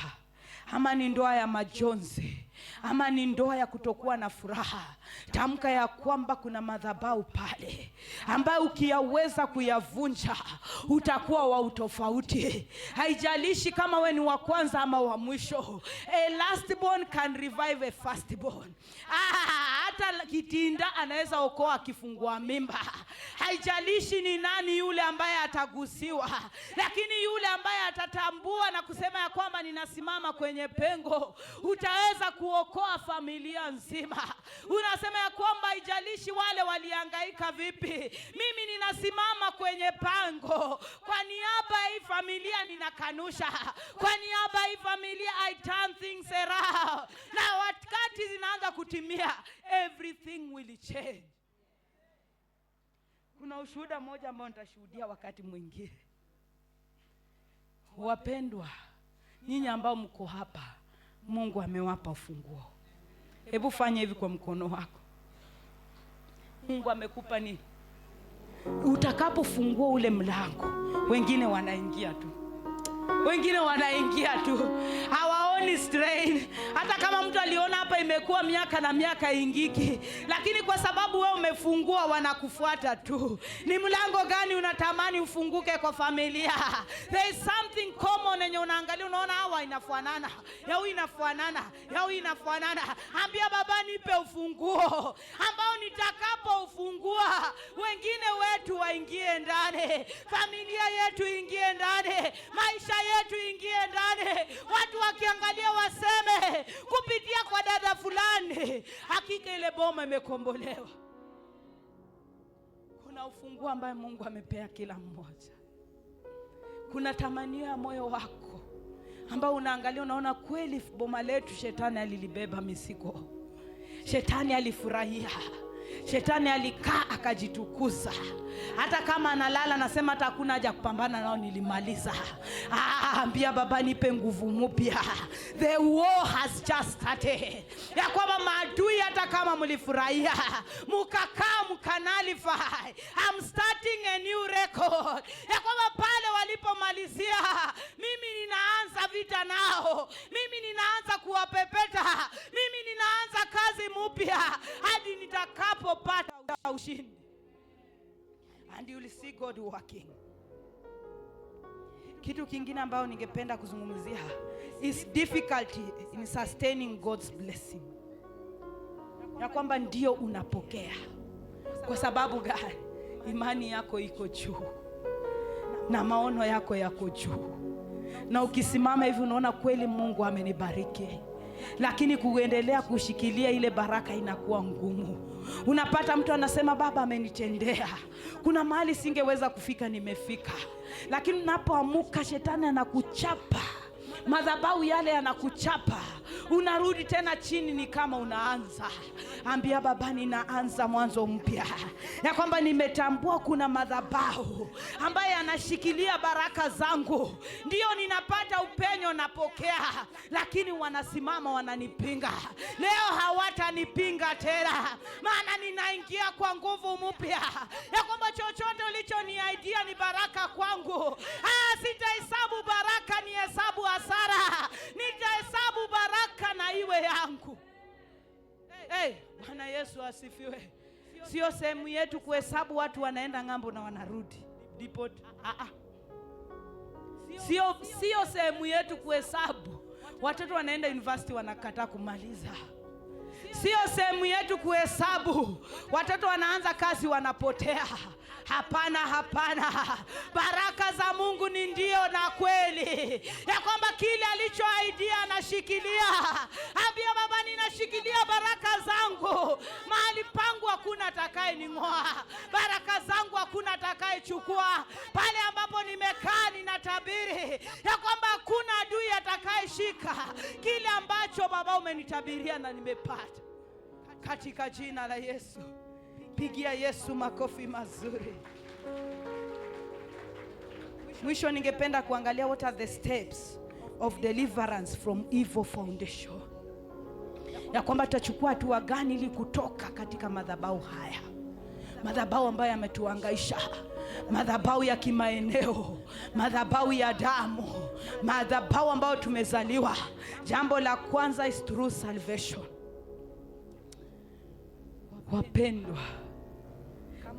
Speaker 1: ama ni ndoa ya majonzi, ama ni ndoa ya kutokuwa na furaha. Tamka ya kwamba kuna madhabahu pale ambayo ukiyaweza kuyavunja utakuwa wa utofauti. Haijalishi kama we ni wa kwanza ama wa mwisho. A last born can revive a first born. Ah, hata kitinda anaweza okoa akifungua mimba. Haijalishi ni nani yule ambaye atagusiwa, lakini yule ambaye atatambua na kusema ya kwamba ninasimama kwenye pengo, utaweza kuokoa familia nzima. Unasema ya kwamba haijalishi wale walihangaika vipi, mimi ninasimama kwenye pango kwa niaba ya hii familia, ninakanusha kwa niaba ya hii familia, I turn things around. Na wakati zinaanza kutimia, everything will change. Kuna ushuhuda mmoja ambao nitashuhudia wakati mwingine. Wapendwa, nyinyi ambao mko hapa, Mungu amewapa ufunguo. Hebu fanya hivi kwa mkono wako. Mungu amekupa nini? Utakapofungua ule mlango, wengine wanaingia tu, wengine wanaingia tu, hawaoni strain. Hata kama mtu aliona hapa ime Imekuwa miaka na miaka ingiki, lakini kwa sababu wewe umefungua, wanakufuata tu. Ni mlango gani unatamani ufunguke kwa familia? There is something common yenye unaangalia, unaona hawa inafanana, ya huyu inafanana, ya huyu inafanana. Ambia Baba, nipe ufunguo ambao nitakapo ufungua wengine wetu waingie ndani, familia yetu ingie ndani, maisha yetu ingie ndani, watu wakiangalia waseme kupitia kwa dada fulani, hakika ile boma imekombolewa. Kuna ufunguo ambaye Mungu amepea kila mmoja. Kuna tamanio ya moyo wako ambao unaangalia, unaona kweli boma letu shetani alilibeba mizigo, shetani alifurahia, shetani alikaa akajitukuza. Hata kama analala nasema hata hakuna haja kupambana nao, nilimaliza. Ah, ambia Baba, nipe nguvu mpya. The war has just started, ya kwamba maadui hata kama mlifurahia mukakaa mkanullify, I'm starting a new record, ya kwamba pale walipomalizia, mimi ninaanza vita nao, mimi ninaanza kuwapepeta, mimi ninaanza kazi mpya hadi nitakapopata ushindi. And you will see God working. Kitu kingine ambayo ningependa kuzungumzia is difficulty in sustaining God's blessing, ya kwamba ndio unapokea. Kwa sababu gani? Imani yako iko juu na maono yako yako juu, na ukisimama hivi unaona kweli Mungu amenibariki, lakini kuendelea kushikilia ile baraka inakuwa ngumu. Unapata mtu anasema Baba amenitendea, kuna mahali singeweza kufika, nimefika. Lakini unapoamuka shetani anakuchapa, madhabahu yale yanakuchapa, unarudi tena chini, ni kama unaanza. Ambia Baba, ninaanza mwanzo mpya, ya kwamba nimetambua kuna madhabahu ambaye anashikilia baraka zangu, ndio ninapata upenyo, napokea, lakini wanasimama wananipinga. Leo hawatanipinga tena, maana ninaingia kwa nguvu mpya, ya kwamba chochote ulichoniahidia ni baraka kwangu. Sitahesabu baraka, ni hesabu hasara, nitahesabu baraka na iwe yangu. Hey, Bwana Yesu asifiwe. Sio sehemu yetu kuhesabu watu wanaenda ng'ambo na wanarudi deport. Ah, ah. Sio sehemu yetu kuhesabu watoto wanaenda university wanakataa kumaliza. Sio sehemu yetu kuhesabu watoto wanaanza kazi wanapotea. Hapana, hapana. Baraka za Mungu ni ndio na kweli, ya kwamba kile alichoahidia anashikilia. Ambia Baba, ninashikilia baraka zangu, mahali pangu hakuna atakaye ning'oa, baraka zangu hakuna atakayechukua. Pale ambapo nimekaa ninatabiri ya kwamba hakuna adui atakayeshika kile ambacho Baba umenitabiria na nimepata, katika jina la Yesu. Pigia Yesu makofi mazuri. Mwisho ningependa kuangalia what are the steps of deliverance from evil foundation, ya kwamba tutachukua hatua gani ili kutoka katika madhabahu haya, madhabahu ambayo yametuhangaisha, madhabahu ya kimaeneo, madhabahu ya damu, madhabahu ambayo tumezaliwa. Jambo la kwanza is through salvation. Wapendwa,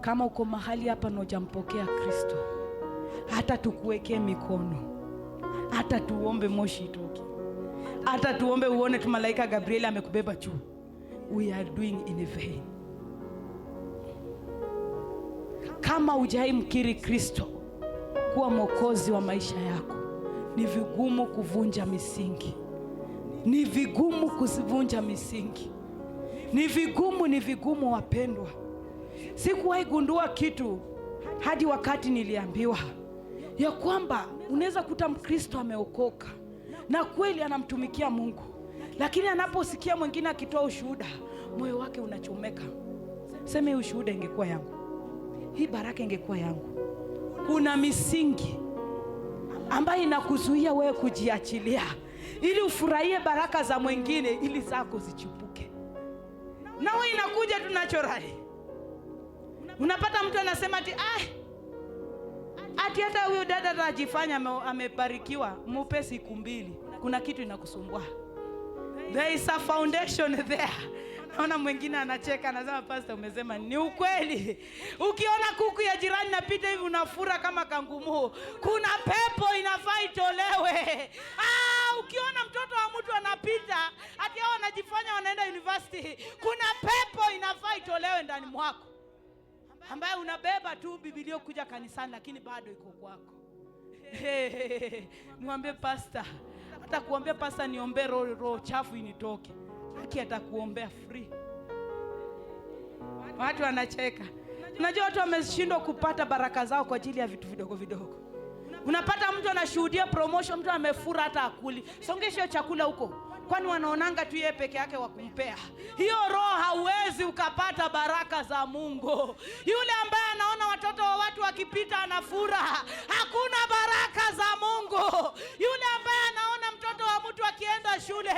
Speaker 1: kama uko mahali hapa na hujampokea Kristo, hata tukuwekee mikono, hata tuombe moshi itoke, hata tuombe uone tu malaika Gabriel amekubeba juu, we are doing in vain. Kama hujai mkiri Kristo kuwa mwokozi wa maisha yako, ni vigumu kuvunja misingi, ni vigumu kuzivunja misingi, ni vigumu, ni vigumu wapendwa. Sikuwahi gundua kitu hadi wakati niliambiwa ya kwamba unaweza kuta Mkristo ameokoka na kweli anamtumikia Mungu, lakini anaposikia mwingine akitoa ushuhuda, moyo wake unachomeka. Sema, hii ushuhuda ingekuwa yangu, hii baraka ingekuwa yangu. Kuna misingi ambayo inakuzuia wewe kujiachilia ili ufurahie baraka za mwingine, ili zako zichipuke. Nawe inakuja tu naturally. Unapata mtu anasema ati ati hata huyu dada anajifanya amebarikiwa, mupe siku mbili, kuna kitu inakusumbua. There is a foundation there. Naona mwingine anacheka, anasema, "Pastor, umesema ni ukweli." Ukiona kuku ya jirani napita hivi unafura kama kangumu, kuna pepo inafaa itolewe. Ah, ukiona mtoto wa mtu anapita ati hao wanajifanya wanaenda university, kuna pepo inafaa itolewe ndani mwako, ambaye unabeba tu Biblia kuja kanisani, lakini bado iko kwako. Niwaambie pastor, hata kuambia pastor, "Niombee roho chafu initoke," haki atakuombea free. Watu wanacheka. Unajua watu wameshindwa kupata baraka zao kwa ajili ya vitu vidogo vidogo. Unapata mtu anashuhudia promotion, mtu amefura hata akuli. Songesha hiyo chakula huko, kwani wanaonanga tu yeye peke yake wa kumpea hiyo roho? Hauwezi ukapata baraka za Mungu. Yule ambaye anaona watoto wa watu wakipita anafura, hakuna baraka za Mungu. Yule ambaye anaona mtoto wa mtu akienda shule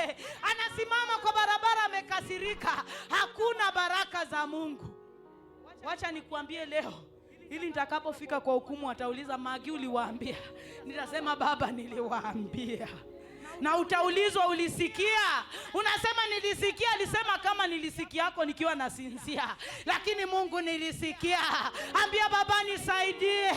Speaker 1: anasimama kwa barabara amekasirika, hakuna baraka za Mungu. Wacha nikuambie leo, ili nitakapofika kwa hukumu atauliza, "Magi, uliwaambia?" Nitasema, "Baba, niliwaambia." Na utaulizwa, "Ulisikia?" Unasema, "Nilisikia." Alisema kama nilisikiako nikiwa nasinzia, lakini Mungu nilisikia. Ambia Baba, nisaidie,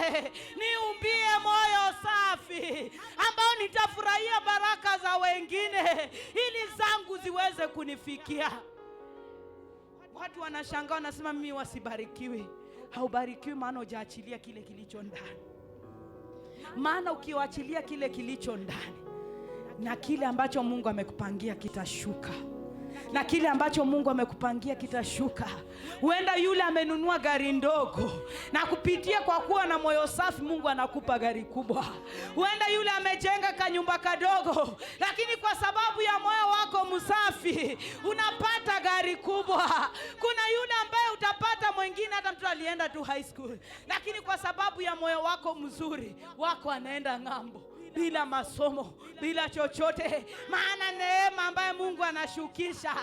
Speaker 1: niumbie moyo safi ambao nitafurahia baraka za wengine ili zangu ziweze kunifikia. Watu wanashangaa, wanasema, "Mimi wasibarikiwi." Haubarikiwi maana hujaachilia kile kilicho ndani. Maana ukiwachilia kile kilicho ndani, na kile ambacho Mungu amekupangia kitashuka, na kile ambacho Mungu amekupangia kitashuka. Huenda yule amenunua gari ndogo, na kupitia kwa kuwa na moyo safi, Mungu anakupa gari kubwa. Huenda yule amejenga kanyumba kadogo, lakini kwa sababu ya moyo wako msafi unapata gari kubwa. Kuna yule ambaye utapata mwingine, hata mtu alienda tu high school, lakini kwa sababu ya moyo wako mzuri wako anaenda ng'ambo bila masomo, bila chochote. Maana neema ambaye Mungu anashukisha,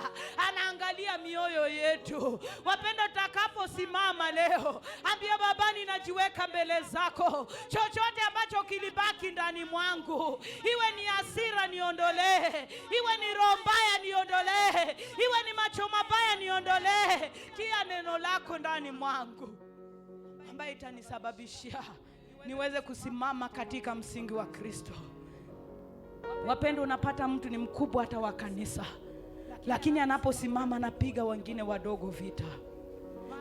Speaker 1: anaangalia mioyo yetu. Wapendwa, tutakaposimama leo, ambia Baba, ninajiweka mbele zako, chochote ambacho kilibaki ndani mwangu, iwe ni hasira niondolee, iwe ni roho mbaya niondolee, iwe ni macho mabaya niondolee, tia neno lako ndani mwangu ambaye itanisababishia niweze kusimama katika msingi wa Kristo. Wapendwa, unapata mtu ni mkubwa hata wa kanisa, lakini anaposimama anapiga wengine wadogo vita,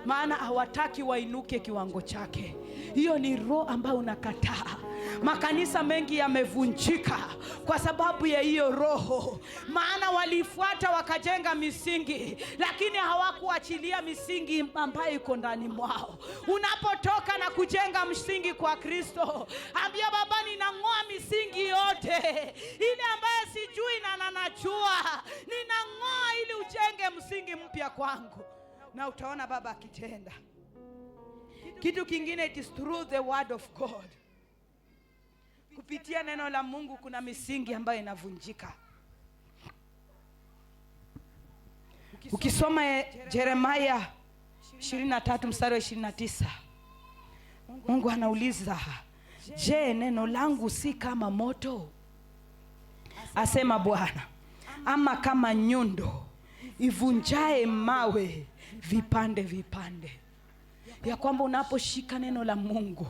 Speaker 1: maana hawataki wainuke kiwango chake. Hiyo ni roho ambayo unakataa. Makanisa mengi yamevunjika kwa sababu ya hiyo roho, maana walifuata wakajenga misingi, lakini hawakuachilia misingi ambayo iko ndani mwao. Unapotoka na kujenga msingi kwa Kristo, ambia Baba, ninang'oa misingi yote ile ambayo sijui na nanajua, ninang'oa ili ujenge msingi mpya kwangu, na utaona Baba akitenda. Kitu kingine, it is through the word of God. Kupitia neno la Mungu kuna misingi ambayo inavunjika. Ukisoma Yeremia 23 mstari wa 29, Mungu anauliza, "Je, neno langu si kama moto, asema Bwana, ama kama nyundo ivunjae mawe vipande vipande?" Ya kwamba unaposhika neno la Mungu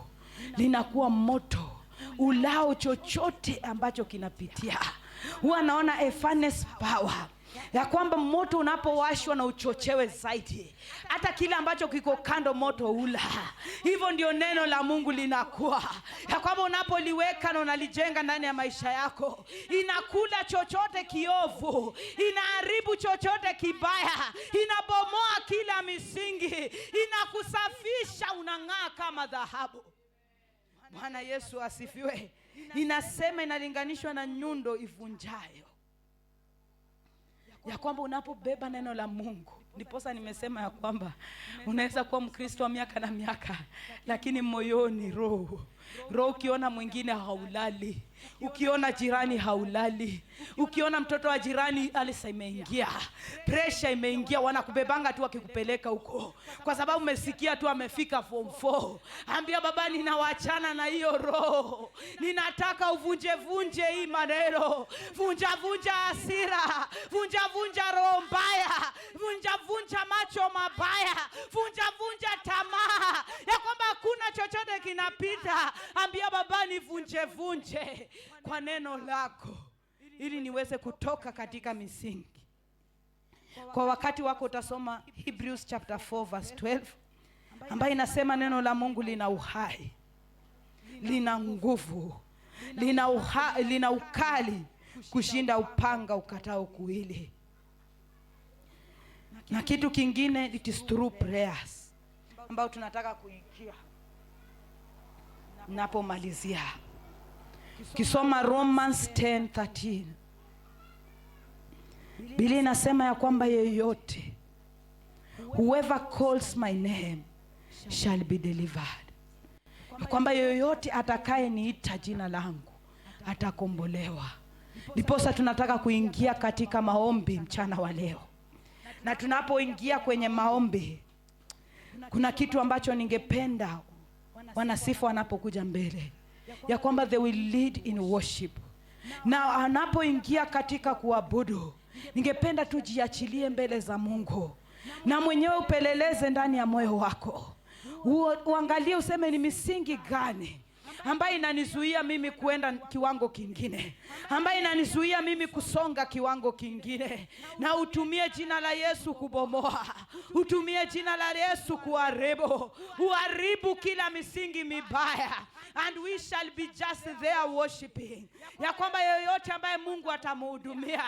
Speaker 1: linakuwa moto ulao chochote ambacho kinapitia. Huwa naona a furnace power ya kwamba moto unapowashwa na uchochewe zaidi, hata kile ambacho kiko kando moto ula. Hivyo ndio neno la Mungu linakuwa, ya kwamba unapoliweka na unalijenga ndani ya maisha yako, inakula chochote kiovu, inaharibu chochote kibaya, inabomoa kila misingi, inakusafisha, unang'aa kama dhahabu. Bwana Yesu asifiwe. Inasema inalinganishwa na nyundo ivunjayo, ya kwamba unapobeba neno la Mungu, ndiposa nimesema ya kwamba unaweza kuwa Mkristo wa miaka na miaka, lakini moyoni roho roho, ukiona mwingine haulali. Ukiona jirani haulali, ukiona mtoto wa jirani ulcer imeingia, pressure imeingia, wanakubebanga tu wakikupeleka huko, kwa sababu umesikia tu amefika form 4. Ambia Baba, ninawachana na hiyo roho, ninataka uvunje vunje hii maneno, vunja vunja hasira, vunja vunja roho mbaya, vunja vunja macho mabaya, vunja vunja tamaa ya kwamba hakuna chochote kinapita. Ambia Baba, nivunje vunje kwa neno lako, ili niweze kutoka katika misingi. Kwa wakati wako utasoma Hebrews chapter 4 verse 12, ambayo inasema neno la Mungu lina uhai, lina nguvu, lina ukali kushinda upanga ukatao kuwili. Na kitu kingine, it is through prayers ambao tunataka kuingia. Napomalizia kisoma Romans 10:13, Biblia inasema ya kwamba yeyote, "Whoever calls my name shall be delivered," ya kwamba yeyote atakaye niita jina langu atakombolewa. Ndiposa tunataka kuingia katika maombi mchana wa leo, na tunapoingia kwenye maombi, kuna kitu ambacho ningependa wanasifa wanapokuja mbele, ya kwamba they will lead in worship, na anapoingia katika kuabudu, ningependa tujiachilie mbele za Mungu na mwenyewe upeleleze ndani ya moyo wako, uangalie useme, ni misingi gani ambayo inanizuia mimi kuenda kiwango kingine, ambayo inanizuia mimi kusonga kiwango kingine? Na utumie jina la Yesu kubomoa, utumie jina la Yesu kuharibu, uharibu kila misingi mibaya, and we shall be just there worshiping, ya kwamba yoyote ambaye Mungu atamhudumia